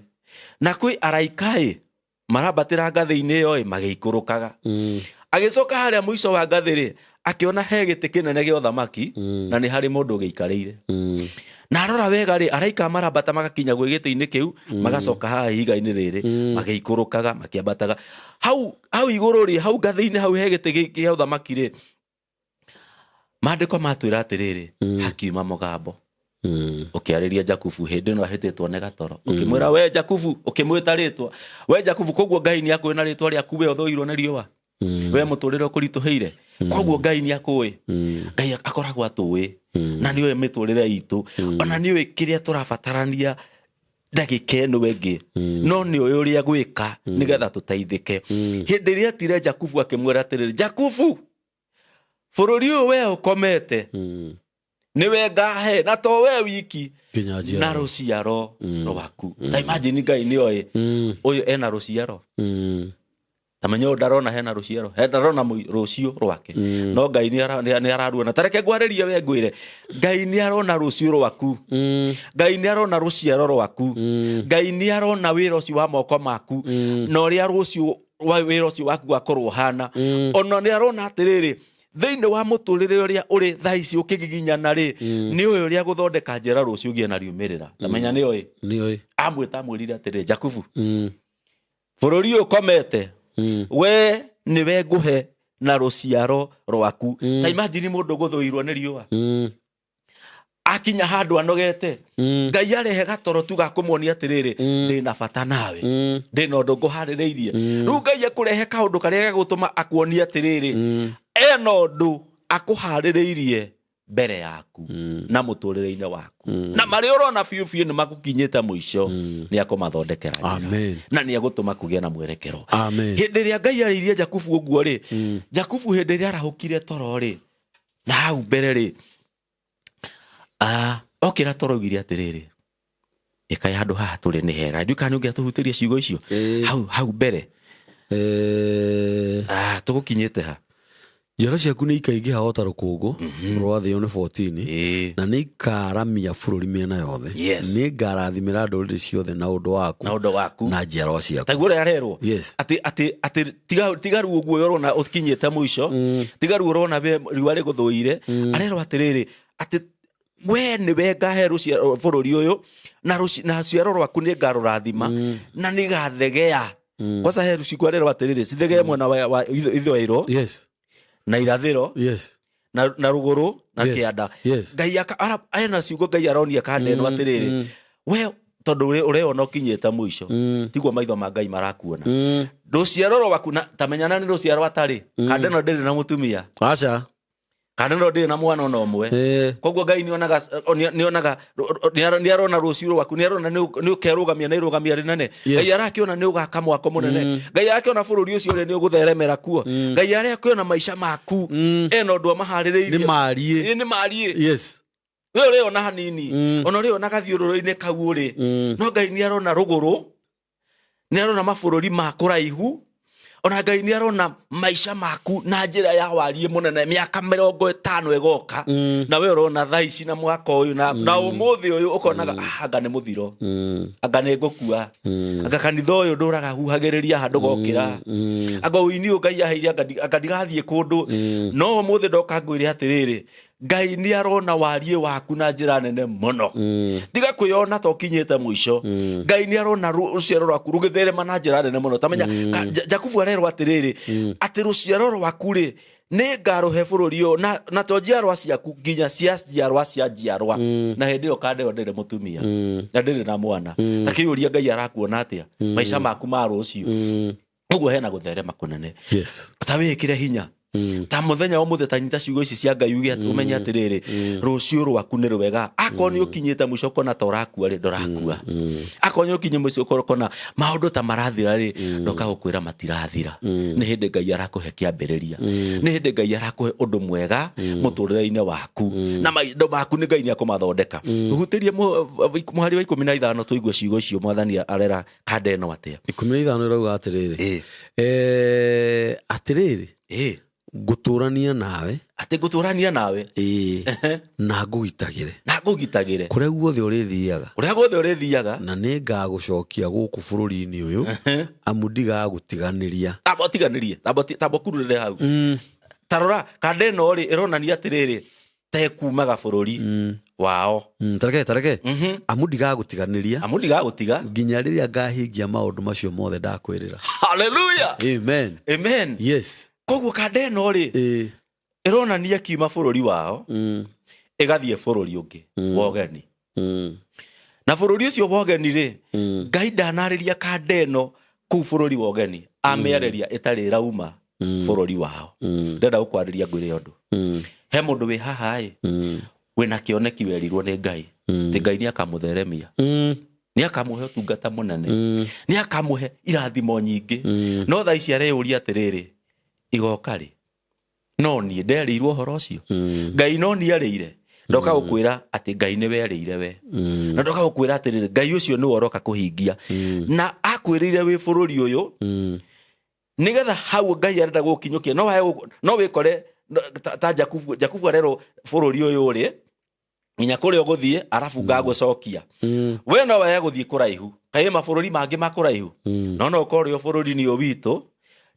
Speaker 2: na kwĩ araika-ĩ marambatĩra ngathĩ-inĩ ĩyo ĩ magĩikũrũkaga. Agĩcoka harĩa mũico wa ngathĩ rĩ, akĩona he gĩtĩ kĩnene gĩa ũthamaki, na nĩ harĩ mũndũ ũgĩikarĩire. Na arora wega rĩ, araika marambata magakinya gwĩ gĩtĩ-inĩ kĩu, magacoka haha ihiga-inĩ rĩrĩ magĩikũrũkaga makĩambataga. Hau hau igũrũ rĩ, hau ngathĩ-inĩ hau he gĩtĩ kĩa ũthamaki rĩ, maandĩko matwĩra atĩrĩrĩ, hakiuma mũgambo ũkĩarĩria Jakubu hĩndĩ ĩno ahĩtĩtwo nĩ gatoro, ũkĩmwĩra, "We Jakubu," ũkĩmwĩta rĩtwa, "We Jakubu." Koguo Ngai nĩ akũĩ na rĩtwa rĩaku, we ũthũirwo nĩ riũa, we mũtũrĩre ũkũritũhĩire. Koguo Ngai nĩ akũĩ, Ngai akoragwo atũĩ na nĩ oĩ mĩtũrĩre itũ, ona nĩ oĩ kĩrĩa tũrabatarania ndagĩka ĩno ĩngĩ, no nĩ oĩ ũrĩa gwĩka nĩgetha tũteithĩke. Hĩndĩ ĩrĩa etire Jakubu akĩmwĩra atĩrĩrĩ, Jakubu, bũrũri ũyũ we ũkomete nĩwe ngahe, na to we wiki,
Speaker 1: nginya
Speaker 2: na
Speaker 1: njiaro
Speaker 2: rũciaro rwaku. Ta imagine, Ngai nĩ oĩ ũyũ ena rũciaro. Ta menya ũyũ ndarona hena rũciaro, ndarona rũciũ rwake, no Ngai nĩ araruona. Ta reke ngwarĩrie we ngwĩre, Ngai nĩ arona rũciũ rwaku. Ngai nĩ arona rũciaro rwaku. Ngai nĩ arona wĩra ũcio wa moko maku na ũrĩa rũciũ wa wĩra ũcio waku wakorwo ũhana. Ona nĩ arona atĩrĩrĩ, thĩinĩ wa mũtũrĩre ũrĩa ũrĩ thaa ici ũkĩgiginyana rĩ, nĩ ũĩ ũrĩa gũthondeka njĩra rũciũ ũgĩe na riumĩrĩra. Ta menya nĩ oĩ.
Speaker 1: Nĩ oĩ.
Speaker 2: Amwĩta amwĩrire atĩrĩ, Jakubu, bũrũri ũyũ ũkomete we nĩwe ngũhe na rũciaro rwaku. Ta imagine mũndũ gũthũirwo nĩ riũa, akinya handũ anogete, Ngai arehe gatoro tu ga kũmuonia atĩrĩrĩ, ndĩna bata nawe, ndĩna ũndũ ngũharĩrĩirie. Rĩu Ngai akũrehe kaũndũ karĩa gagũtũma akuonie atĩrĩrĩ, ena ũndũ akũharĩrĩirie mbere yaku na mũtũrĩre-inĩ waku, na marĩa ũrona biũ biũ nĩ magũkinyĩte mũico, nĩ akũmathondekera njĩra.
Speaker 1: Amen.
Speaker 2: Na nĩ agũtũma kũgĩe na mwerekero.
Speaker 1: Amen.
Speaker 2: Hĩndĩ ĩrĩa Ngai arĩirie Jakubu ũguo rĩ, Jakubu hĩndĩ ĩrĩa arahũkire toro rĩ, na hau mbere rĩ, okĩra toro augire atĩrĩrĩ, ĩkaĩ handũ haha tũrĩ nĩ hega. Ndiũĩ kana nĩ ũngĩatũhutĩria ciugo icio. Hau mbere. Tũgũkinyĩte ha?
Speaker 1: Njiaro ciaku nĩ ikaingĩha o ta rũkũngũ rwa thĩ. Ĩyo nĩ 14. Na nĩ ikaramia bũrũri mĩena yothe. Nĩ ngarathimĩra ndũrĩrĩ ciothe na ũndũ waku
Speaker 2: na ũndũ waku
Speaker 1: na njiarwa ciaku.
Speaker 2: Taguo ũrĩa arerwo. Atĩ tiga ruo guoya ũrona ũkinyĩte mũico, tiga ruo ũrona we riũa rĩgũthũire. Arerwo atĩrĩrĩ, atĩ we nĩwe ngahe rũciaro bũrũri ũyũ na rũciaro rwaku nĩ ngarũrathima na nĩ gathegea. Kwanza he rũcigo arerwo atĩrĩrĩ, cithegee mwena wa ithũĩro na irathĩro na rũgũrũ na kĩanda. Ngai ena ciugo Ngai aronia kanda ĩno atĩrĩrĩ, we tondũ ũreona ũkinyĩte mũico, tiguo maitho ma Ngai marakuona. Rũciaro rwaku, na ta menyana nĩ rũciaro atarĩ. Kanda ĩno ndĩrĩ na mũtumia.
Speaker 1: Aca.
Speaker 2: Kanda ĩno ndĩrĩ na mwana ona ũmwe. Koguo Ngai nĩonaga nĩonaga nĩarona rũciũ rwaku, nĩarona nĩ ũkerũgamia na irũgamia rĩnene. Ngai arakĩona nĩ ũgaka mwako mũnene. Ngai arakĩona bũrũri ũcio ũrĩa nĩ ũgũtheremera kuo. Ngai arakĩona maica maku ena ũndũ amaharĩrĩirie.
Speaker 1: Nĩ mariĩ.
Speaker 2: Ĩ, nĩ mariĩ. We ũrĩona hanini, ona ũrĩona gathiũrũrũ-inĩ kau ũrĩ, no Ngai nĩ arona rũgũrũ, nĩ arona mabũrũri ma kũraihu, ona Ngai nĩ arona maica maku na njĩra ya wariĩ mũnene mĩaka 50 ĩgoka. Na we ũrona thaa ici na mwaka ũyũ na ũmũthĩ ũyũ ũkonaga, "Ah, anga nĩ mũthiro, anga nĩ ngũkua, anga kanitha ũyũ ndũraga huhagĩrĩria handũ gokĩra, anga ũini ũyũ Ngai aheire anga ndigathiĩ kũndũ." No ũmũthĩ ndoka ngwĩre atĩrĩrĩ, Ngai nĩ arona wariĩ waku na njĩra nene mũno. Tiga kwĩyona ta ũkinyĩte mũico. Ngai nĩ arona rũciaro rwaku rũgĩtherema na njĩra nene mũno. Tamenya Jakubu arerwo atĩrĩrĩ, atĩ rũciaro rwaku rĩ, nĩ ngarũhe bũrũri ũyũ, na to njiarwa ciaku, nginya cia njiarwa cia njiarwa. Na hĩndĩ ĩyo kanda ĩyo ndĩrĩ mũtumia na ndĩrĩ na mwana. Ta kĩũria, Ngai arakuona atĩa maica maku ma rũciũ? Ũguo hena gũtherema kũnene. Ta wĩkĩre hinya ta mũthenya wa ũmũthĩ, ta nyita ciugo ici cia Ngai, uge ũmenye atĩrĩrĩ, rũciũ rwaku nĩ rwega. Akorwo nĩ ũkinyĩte mũico ũkona ta ũrakua rĩ, ndũrakua. Akorwo nĩ ũkinyĩ mũico ũkona maũndũ ta marathira rĩ, ndoka gũkwĩra matirathira. Nĩ hĩndĩ Ngai arakũhe kĩambĩrĩria, nĩ hĩndĩ Ngai arakũhe ũndũ mwega mũtũrĩre-inĩ waku, na maindo maku nĩ Ngai nĩ akũmathondeka. Ũhutĩrie mũhari wa 15 tũigue ciugo icio Mwathani arera kanda ĩno atĩa.
Speaker 1: 15 ĩrauga atĩrĩrĩ, atĩrĩrĩ, ngũtũrania nawe.
Speaker 2: Atĩ ngũtũrania nawe.
Speaker 1: Ĩĩ, na ngũgitagĩre
Speaker 2: na ngũgitagĩre
Speaker 1: kũrĩa guothe ũrĩthiaga.
Speaker 2: Kũrĩa guothe ũrĩthiaga.
Speaker 1: Na nĩ ngagũcokia gũkũ bũrũri-inĩ ũyũ, amu ndigagũtiganĩria.
Speaker 2: Tamba ũtiganĩrie, tamba ũkururĩre hau. Ta rora kanda ĩno rĩ, ĩronania atĩrĩrĩ, tekumaga bũrũri wao.
Speaker 1: Tareke tareke, amu ndigagũtiganĩria
Speaker 2: amu ndigagũtiga
Speaker 1: nginya rĩrĩa ngahingia maũndũ macio mothe ndakwĩrĩra.
Speaker 2: Haleluya.
Speaker 1: Amen.
Speaker 2: Amen. Koguo kanda ĩno rĩ, ĩronania kiuma bũrũri wao ĩgathiĩ bũrũri ũngĩ wa ũgeni. Na bũrũri ũcio wa ũgeni rĩ, Ngai ndanarĩria kanda ĩno kũu bũrũri wa ũgeni, amĩarĩria ĩtarĩ ĩrauma. Bũrũri wao. Ndĩrenda gũkwarĩria ngwĩre ũndũ. He mũndũ wĩ haha ĩ wĩna kĩoneki werirwo nĩ Ngai atĩ Ngai nĩ akamũtheremia, nĩ akamũhe ũtungata mũnene, nĩ akamũhe irathimo nyingĩ, no thaa ici areyũria atĩrĩrĩ, igoka rĩ? No niĩ nderĩirwo ũhoro ũcio? Ngai no niĩ arĩire? Ndoka gũkwĩra atĩ Ngai nĩ werĩire we, na ndoka gũkwĩra atĩrĩrĩ, Ngai ũcio nĩwe ũroka kũhingia na akwĩrĩire wĩ bũrũri ũyũ nigetha hau Ngai arenda gũkinyũkia. No wae no wĩkore ta Jakubu. Jakubu arerwo bũrũri ũyũ ũrĩ nginya kũrĩa ũgũthiĩ, arabu ngagũcokia. We no wae gũthiĩ kũraihu, kaĩ mabũrũri mangĩ ma kũraihu, no ũkorwo ũrĩ o bũrũri-inĩ ũyũ witũ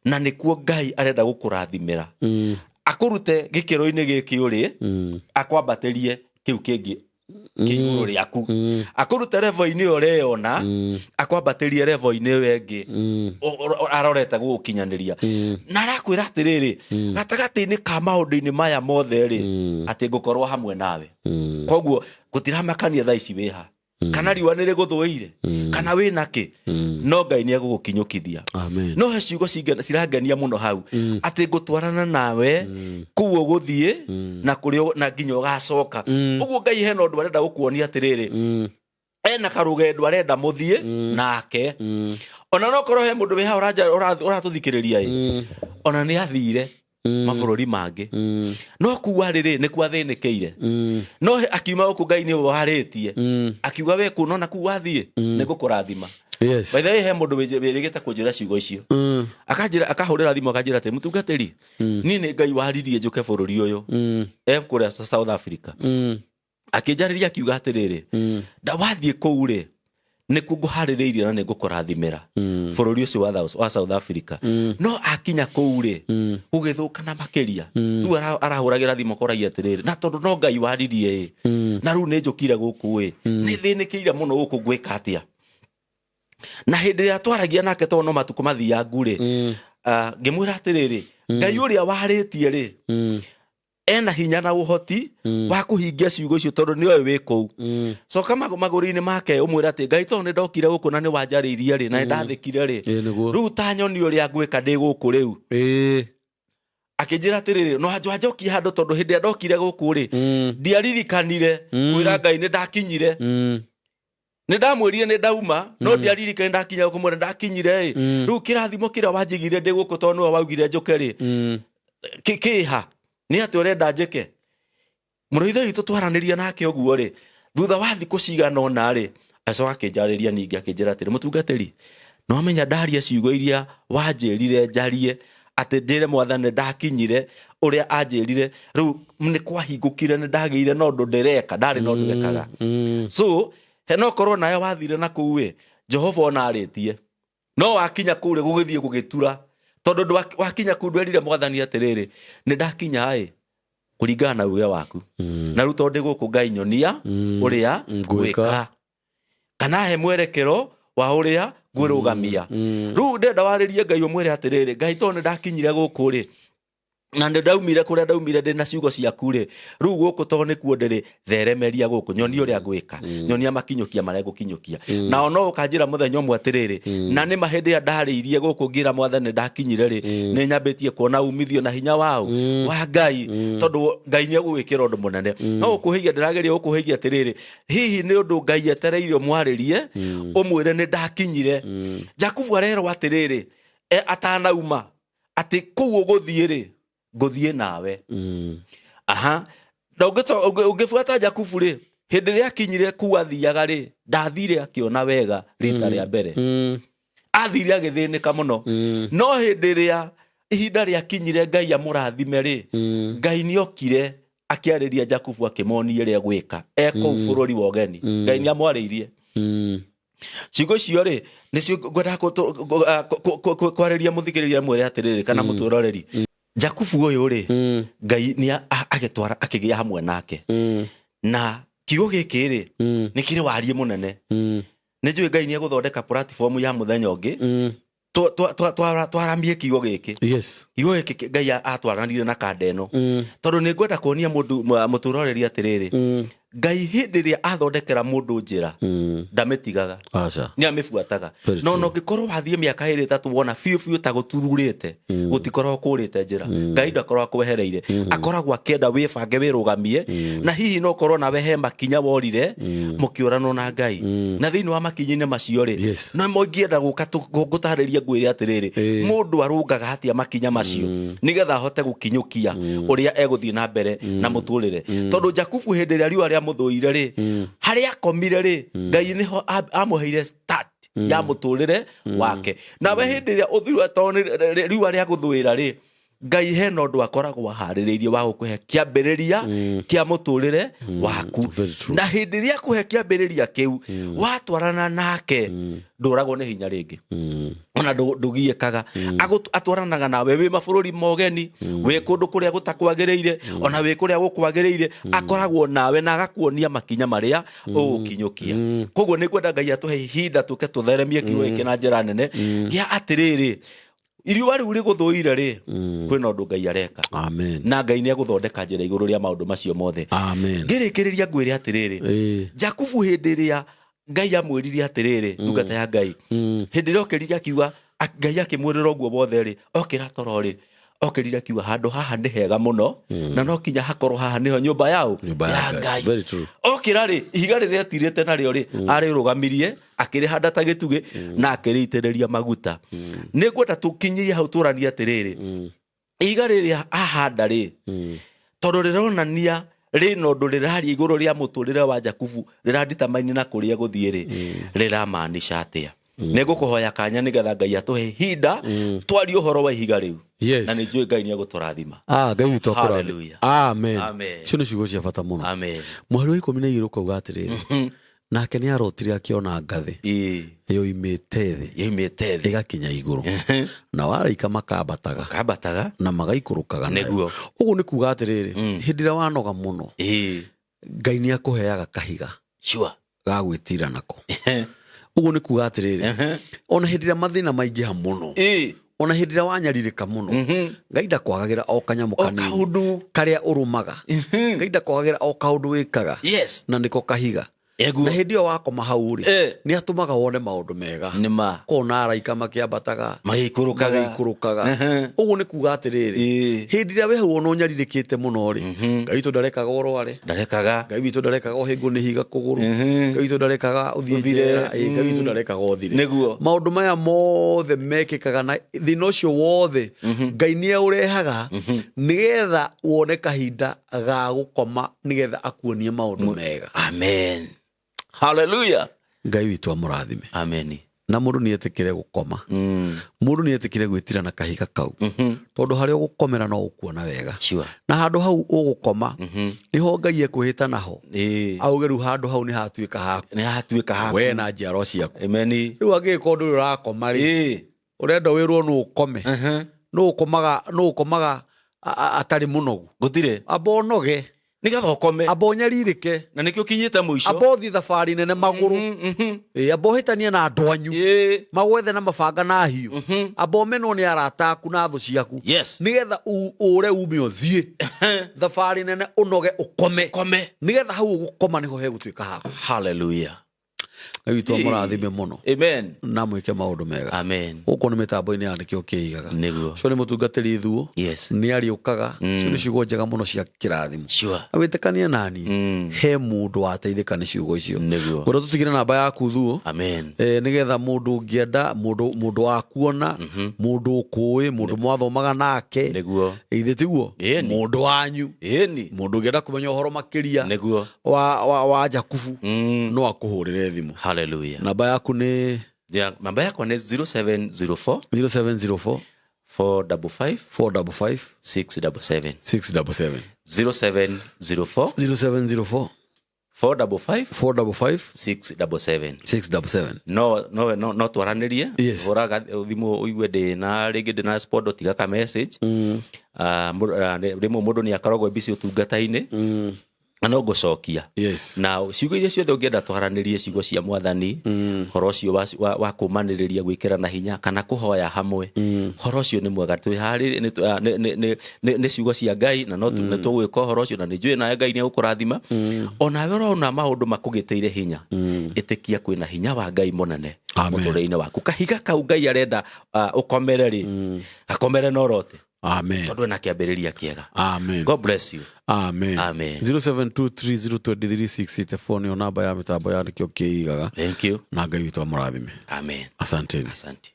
Speaker 2: na nĩkuo Ngai arenda gũkũrathimĩra, akũrute gĩkĩro-inĩ gĩkĩ ũrĩ, akwambatĩrie kĩu kĩngĩ kĩ igũrũ rĩaku, akũrute level-inĩ ĩyo ũreyona, akwambatĩrie level-inĩ ĩyo ĩngĩ arorete gũgũkinyanĩria. Na arakwĩra atĩrĩrĩ, gatagatĩ-inĩ ka maũndũ-inĩ maya mothe rĩ, atĩ ngũkorwo hamwe nawe. Koguo gũtiramakania thaa ici wĩha, kana riũa nĩ rĩgũthũĩire, kana wĩna kĩ, no Ngai nĩ egũgũkinyũkithia.
Speaker 1: Amen.
Speaker 2: No he ciugo cirangenia mũno hau, atĩ ngũtwarana nawe kũu ũgũthiĩ na kũrĩa na nginya ũgacoka. Ũguo Ngai hena ũndũ arenda gũkuonia atĩrĩrĩ, ena karũgendo arenda mũthiĩ nake. Ona no korwo he mũndũ wĩ haha ũratũthikĩrĩria ĩ, ona nĩ athire mabũrũri mangĩ, no kuu arĩ-rĩ, nĩkuo athĩnĩkĩire. No akiuma gũkũ, Ngai nĩ warĩtie akiuga, we kuu nona kuu wathiĩ nĩ ngũkũrathima. By the way, he mũndũ wĩrĩgĩte kũnjĩra ciugo icio, akanjĩra, akahũrĩra thimũ, akanjĩra atĩ, mũtungatĩri, niĩ nĩ Ngai waririe njũke bũrũri ũyũ. E kũrĩa South Africa. Akĩnjarĩria akiuga atĩrĩrĩ, nda wathiĩ kũu rĩ, nĩkuo ngũharĩrĩirie na nĩ ngũkũrathimĩra bũrũri ũcio wa South Africa. No akinya kũu rĩ, gũgĩthũka na makĩria. Rĩu arahũragĩra thimũ akoragia atĩrĩrĩ, na tondũ no Ngai waririe ĩ, na rĩu nĩ njũkire gũkũ ĩ, nĩ thĩnĩkĩire mũno gũkũ, ngwĩka atĩa? Na hĩndĩ ĩrĩa twaragia nake, tondũ no matukũ mathiangu rĩ, ngĩmwĩra atĩrĩrĩ, Ngai ũrĩa warĩtie rĩ, ena hinya na ũhoti wa kũhingia ciugo icio, tondũ nĩoĩ wĩ kũu. Coka magũrũ-inĩ make ũmwĩre atĩ, Ngai, tondũ nĩ ndokire gũkũ na nĩ wanjarĩirie rĩ, na nĩ ndathĩkire rĩ,
Speaker 1: Ĩĩ, nĩguo.
Speaker 2: Rĩu ta nyoni ũrĩa ngwĩka ndĩ gũkũ rĩu. Akĩnjĩra atĩrĩrĩ, no wanjokie handũ, tondũ hĩndĩ ĩrĩa ndokire gũkũ rĩ, ndiaririkanire kwĩra Ngai nĩ ndakinyire. Nĩ ndamwĩrire nĩ ndauma, no ndiaririkane ndakinya gũkũ mwĩra ndakinyire ĩ. Rĩu kĩrathimo kĩrĩa wanjigire ndĩ gũkũ, tondũ nĩwe waugire njũke rĩ, kĩha nĩ atĩ ũrenda njĩke? Mũrũ ithe witũ twaranĩria nake ũguo rĩ, thutha wa thikũ cigana ũna rĩ, acoka akĩnjarĩria ningĩ, akĩnjĩra atĩrĩ, mũtungatĩri, no menya ndaria ciugo iria wanjĩrire njarie, atĩ ndĩre Mwathani ndakinyire ũrĩa anjĩrire, rĩu nĩ kwahingũkire, nĩ ndagĩire na ũndũ ndĩreka, ndarĩ na ũndũ wekaga. So he no korwo nawe wathire na kũu ĩ, Jehova ona arĩtie, no wakinya kũu rĩ, gũgĩthiĩ gũgĩtura, tondũ wakinya kũu ndwerire Mwathani atĩrĩrĩ, nĩ ndakinya ĩ kũringana na uge waku, na rĩu tondũ ndĩ gũkũ, Ngai nyonia ũrĩa
Speaker 1: ngwĩka.
Speaker 2: Ngwĩka, kana he mwerekero wa ũrĩa ngwĩrũgamia. Rĩu ndenda warĩrie Ngai, ũmwĩre atĩrĩrĩ, Ngai, tondũ nĩ ndakinyire gũkũ rĩ, na nĩ ndaumire kũrĩa ndaumire ndĩ na ciugo ciaku rĩ, rĩu gũkũ tondũ nĩkuo ndĩrĩ, theremeria gũkũ, nyonia ũrĩa ngwĩka, nyonia makinyũkia marĩa ngũkinyũkia. Nao no ũkanjĩra mũthenya ũmwe atĩrĩrĩ, na nĩ ma hĩndĩ ĩrĩa ndarĩirie gũkũ ngĩra Mwathani ndakinyire rĩ, nĩ nyambĩtie kuona umithio na hinya wao wa Ngai, tondũ Ngai nĩ egũgwĩkĩra ũndũ mũnene. No gũkuhĩgia ndĩrageria gũkuhĩgia atĩrĩrĩ, hihi nĩ ũndũ Ngai etereire ũmwarĩrie, ũmwĩre nĩ ndakinyire. Jakubu arerwo atĩrĩrĩ, atanauma, atĩ kũu ũgũthiĩ rĩ, ngũthiĩ nawe. Aha, na ũngĩbuata Jakubu rĩ, hĩndĩ ĩrĩa akinyire kũu athiaga rĩ, ndathire akĩona wega rita rĩa mbere. Athire agĩthĩnĩka mũno. No hĩndĩ ĩrĩa ihinda rĩakinyire Ngai amũrathime rĩ, Ngai nĩokire akĩarĩria Jakubu, akĩmonia ũrĩa gwĩka e kũu bũrũri wa ũgeni. Ngai nĩ amwarĩirie. Ciugo icio rĩ, nĩcio ngwendaga kwarĩria mũthikĩrĩria, mwĩre atĩrĩrĩ, kana mũtwĩroreri, Jakubu ũyũ rĩ, Ngai nĩ agĩtwara akĩgĩa hamwe nake. Na kiugo gĩkĩ rĩ, nĩ kĩrĩ wariĩ mũnene. Nĩ njũĩ Ngai nĩ egũthondeka platform ya mũthenya ũngĩ twaramie kiugo gĩkĩ. Kiugo gĩkĩ Ngai atwaranire na kanda ĩno, tondũ nĩ ngwenda kuonia mũndũ mũtũroreri atĩrĩrĩ, Ngai hĩndĩ ĩrĩa athondekera mũndũ njĩra, ndamĩtigaga.
Speaker 1: Aca.
Speaker 2: Nĩ amĩbuataga.
Speaker 1: Very
Speaker 2: No
Speaker 1: true.
Speaker 2: ona ũngĩkorwo wathiĩ mĩaka ĩrĩ ĩtatũ, wona biũ biũ ta gũtururĩte, gũtikoragwo kũrĩte njĩra. Ngai ndakoragwo akwehereire, akoragwo akĩenda wĩbange, wĩrũgamie. Na hihi no ũkorwo nawe he makinya worire mũkĩũranwo na Ngai, na thĩinĩ wa makinya-inĩ macio rĩ, no mo ingĩenda gũka ngũtarĩrie, ngwĩre atĩrĩrĩ, mũndũ arũngaga atĩa makinya macio nĩgetha ahote gũkinyũkia ũrĩa egũthiĩ na mbere na mũtũrĩre. Tondũ Jakubu, hĩndĩ ĩrĩa riũa rĩamũthũire rĩ, harĩa akomire rĩ, Ngai nĩho amũheire start ya mũtũrĩre wake. Nawe hĩndĩ ĩrĩa ũthirwo, tondũ nĩ riũa rĩa gũthũĩra rĩ, Ngai hena ũndũ akoragwo aharĩrĩirie wa gũkũhe kĩambĩrĩria kĩa mũtũrĩre waku.
Speaker 1: Very true.
Speaker 2: Na hĩndĩ ĩrĩa akũhe kĩambĩrĩria kĩu, watwarana nake ndũragwo nĩ hinya rĩngĩ, ona ndũgiĩkaga. Atwaranaga nawe wĩ mabũrũri mogeni, wĩ kũndũ kũrĩa gũtakwagĩrĩire, ona wĩ kũrĩa gũkwagĩrĩire, akoragwo nawe na agakuonia makinya marĩa ũgũkinyũkia. Koguo nĩ ngwenda Ngai atũhe ihinda tũke tũtheremie kiugo gĩkĩ na njĩra nene gĩa atĩrĩrĩ, iriũa rĩu rĩgũthũire rĩ, kwĩna ũndũ Ngai areka.
Speaker 1: Amen.
Speaker 2: Na Ngai nĩ egũthondeka njĩra igũrũ rĩa maũndũ macio mothe.
Speaker 1: Amen.
Speaker 2: Ngĩrĩkĩrĩria ngwĩre atĩrĩrĩ, Jakubu, hĩndĩ ĩrĩa Ngai amwĩrire atĩrĩrĩ, ndungata ya Ngai, hĩndĩ ĩrĩa okĩrire akiuga, Ngai akĩmwĩrĩra ũguo wothe rĩ, okĩra toro rĩ, okĩrire akiuga, handũ haha nĩ hega mũno, na no kinya hakorwo haha nĩho nyũmba yao.
Speaker 1: Nyũmba ya Ngai. Very true.
Speaker 2: Okĩra rĩ, ihiga rĩrĩa etirĩte narĩo rĩ, arĩrũgamirie, akĩrĩhanda ta gĩtugĩ na akĩrĩitĩrĩria maguta. Nĩ ngwenda tũkinyie hau tũranie atĩrĩrĩ, ihiga rĩrĩa ahanda rĩ, tondũ rĩronania rĩna ũndũ rĩraria igũrũ rĩa mũtũrĩre wa Jakubu, rĩranditamaini na kũrĩa gũthiĩ rĩ, rĩramaanisha atĩa? Nĩ ngũkũhoya kanya nĩgetha Ngai atũhe ihinda twarie ũhoro wa ihiga rĩu. Na nĩ njũĩ Ngai nĩ egũtũrathima.
Speaker 1: Ah, Ngai witũ akũrathime.
Speaker 2: Hallelujah.
Speaker 1: Amen.
Speaker 2: Amen.
Speaker 1: Icio nĩ ciugo cia bata mũno.
Speaker 2: Amen.
Speaker 1: Mũhari wa 12 ũkauga atĩrĩrĩ, nake nĩ arotire akĩona ngathĩ yoimĩte thĩ,
Speaker 2: yoimĩte thĩ,
Speaker 1: ĩgakinya igũrũ, na araika makambataga
Speaker 2: kambataga
Speaker 1: na magaikũrũkaga nayo. Ũguo nĩ kuga atĩrĩrĩ, hĩndĩ ĩrĩa wanoga mũno, Ngai nĩ akũheaga kahiga ga gwĩtira nako. Ũguo nĩ kuga atĩrĩrĩ, ona hĩndĩ ĩrĩa mathĩna maingĩha mũno, ona hĩndĩ ĩrĩa wanyarirĩka mũno, Ngai ndakwagagĩra o kanyamũ
Speaker 2: o
Speaker 1: kanini
Speaker 2: kaũndũ
Speaker 1: karĩa ũrũmaga. Ngai ndakwagagĩra o kaũndũ wĩkaga, na nĩko kahiga. Na hĩndĩ ĩyo wakoma hau rĩ, nĩ atũmaga wone maũndũ mega,
Speaker 2: nĩma
Speaker 1: kona araika makĩambataga,
Speaker 2: magĩikũrũkaga.
Speaker 1: Magĩikũrũkaga. Ũguo nĩ kuga atĩrĩrĩ, hĩndĩ ĩrĩa we hau ona ũnyarirĩkĩte mũno rĩ, Ngai witũ ndarekaga ũrware.
Speaker 2: Ndarekaga.
Speaker 1: Ngai witũ ndarekaga ũhĩngwo nĩ higa kũgũrũ. Ngai witũ ndarekaga ũthiĩ
Speaker 2: Ũthire.
Speaker 1: njera. Ngai witũ ndarekaga ũthire. Maũndũ maya mothe mekĩkaga na thĩna ũcio wothe, Ngai nĩ aũrehaga nĩgetha wone kahinda ga gũkoma, nĩgetha akuonie maũndũ mega.
Speaker 2: Amen, hallelujah.
Speaker 1: Ngai witũ amũrathime.
Speaker 2: Amen.
Speaker 1: Na mũndũ nĩ etĩkĩre gũkoma, mũndũ nĩ etĩkĩre gwĩtira na kahiga kau, tondũ harĩa ũgũkomera no ũkuona wega. Na handũ hau ũgũkoma nĩho Ngai ekwĩhĩta naho, auge rĩu handũ hau nĩ hatuĩka haku,
Speaker 2: Nĩ hatuĩka haku,
Speaker 1: we na njiarwa ciaku.
Speaker 2: Amen.
Speaker 1: Rĩu angĩgĩkorwo ndũrĩ ũrakoma rĩ, ũrenda wĩrwo nũ ũkome? Nũ ũkomaga? Nũ ũkomaga atarĩ mũnogu?
Speaker 2: Gũtirĩ.
Speaker 1: Amba ũnoge.
Speaker 2: Nĩgetha ũkome.
Speaker 1: Amba ũnyarirĩke.
Speaker 2: Na nĩkĩo ũkinyĩte mũico.
Speaker 1: Amba ũthiĩ thabarĩ nene magũrũ. Amba ũhĩtanie na andũ anyu, magwethe na mabanga na hiũ. Amba ũmenwo nĩ arata aku na thũ ciaku, nĩgetha ũre ume ũthiĩ thabarĩ nene, ũnoge, ũkome,
Speaker 2: Kome.
Speaker 1: Nĩgetha hau ũgũkoma nĩho hegũtuĩka haku.
Speaker 2: Hallelujah.
Speaker 1: Ngai witũ amũrathime mũno
Speaker 2: Amen.
Speaker 1: Na mwĩke maũndũ mega.
Speaker 2: Amen.
Speaker 1: Gũkũ nĩ mĩtambo-inĩ ya nĩkĩo kĩigaga.
Speaker 2: Nĩguo.
Speaker 1: Ũcio nĩ mũtungatĩri Thuo. Nĩ arĩũkaga. Icio nĩ ciugo njega mũno cia kĩrathimo. Na wĩtĩkanie nani, he mũndũ wateithĩka nĩ ciugo icio. Ngwenda tũtigĩre namba yaku, Thuo.
Speaker 2: Amen.
Speaker 1: Nĩgetha mũndũ ũngĩenda, mũndũ wakuona, mũndũ ũkũĩ, mũndũ mwathomaga nake, ithe tiguo?
Speaker 2: Ĩni.
Speaker 1: Mũndũ wanyu, mũndũ ũngĩenda kũmenya ũhoro makĩria wa Jakubu, no akũhũrĩre thimũ.
Speaker 2: Hallelujah.
Speaker 1: Namba yaku nĩ?
Speaker 2: Namba yakwa nĩ 0704
Speaker 1: 0704
Speaker 2: 455
Speaker 1: 455
Speaker 2: 677.
Speaker 1: 677.
Speaker 2: 0704
Speaker 1: 0704
Speaker 2: 455
Speaker 1: 455
Speaker 2: 677.
Speaker 1: 677.
Speaker 2: No twaranĩrie. Hũraga thimũ ũigue ndĩna rĩngĩ ndĩna respond, tiga ka message. Ah, rĩmwe mũndũ nĩ akoragwo busy ũtungata-inĩ. Na no ngũcokia. Na ciugo iria ciothe ũngĩenda twaranĩrie, ciugo cia Mwathani, horo ũcio wa kũmanĩrĩria, gwĩkĩra na hinya kana kũhoya hamwe, horo ũcio nĩ mwega. Twĩharĩrie, nĩ ciugo cia Ngai na no nĩ tũgwĩka ũhoro ũcio, na nĩ njũĩ nawe Ngai nĩ egũkũrathima. Onawe ũrona maũndũ makũgĩtĩire hinya, ĩtĩkia kwĩna hinya wa Ngai mũnene
Speaker 1: Amen.
Speaker 2: mũtũrĩre-inĩ waku. Kahiga kau Ngai arenda ũkomere rĩ, gakomere na ũrote,
Speaker 1: Amen.
Speaker 2: tondũ ena kĩambĩrĩria kĩega.
Speaker 1: Amen.
Speaker 2: God bless you.
Speaker 1: Amen.
Speaker 2: Amen.
Speaker 1: 0723023684 nĩyo namba ya mĩtambo ya Nĩkĩo Kĩigaga.
Speaker 2: Thank you.
Speaker 1: Na Ngai witũ amũrathime.
Speaker 2: Amen.
Speaker 1: Asanteni.
Speaker 2: Asante.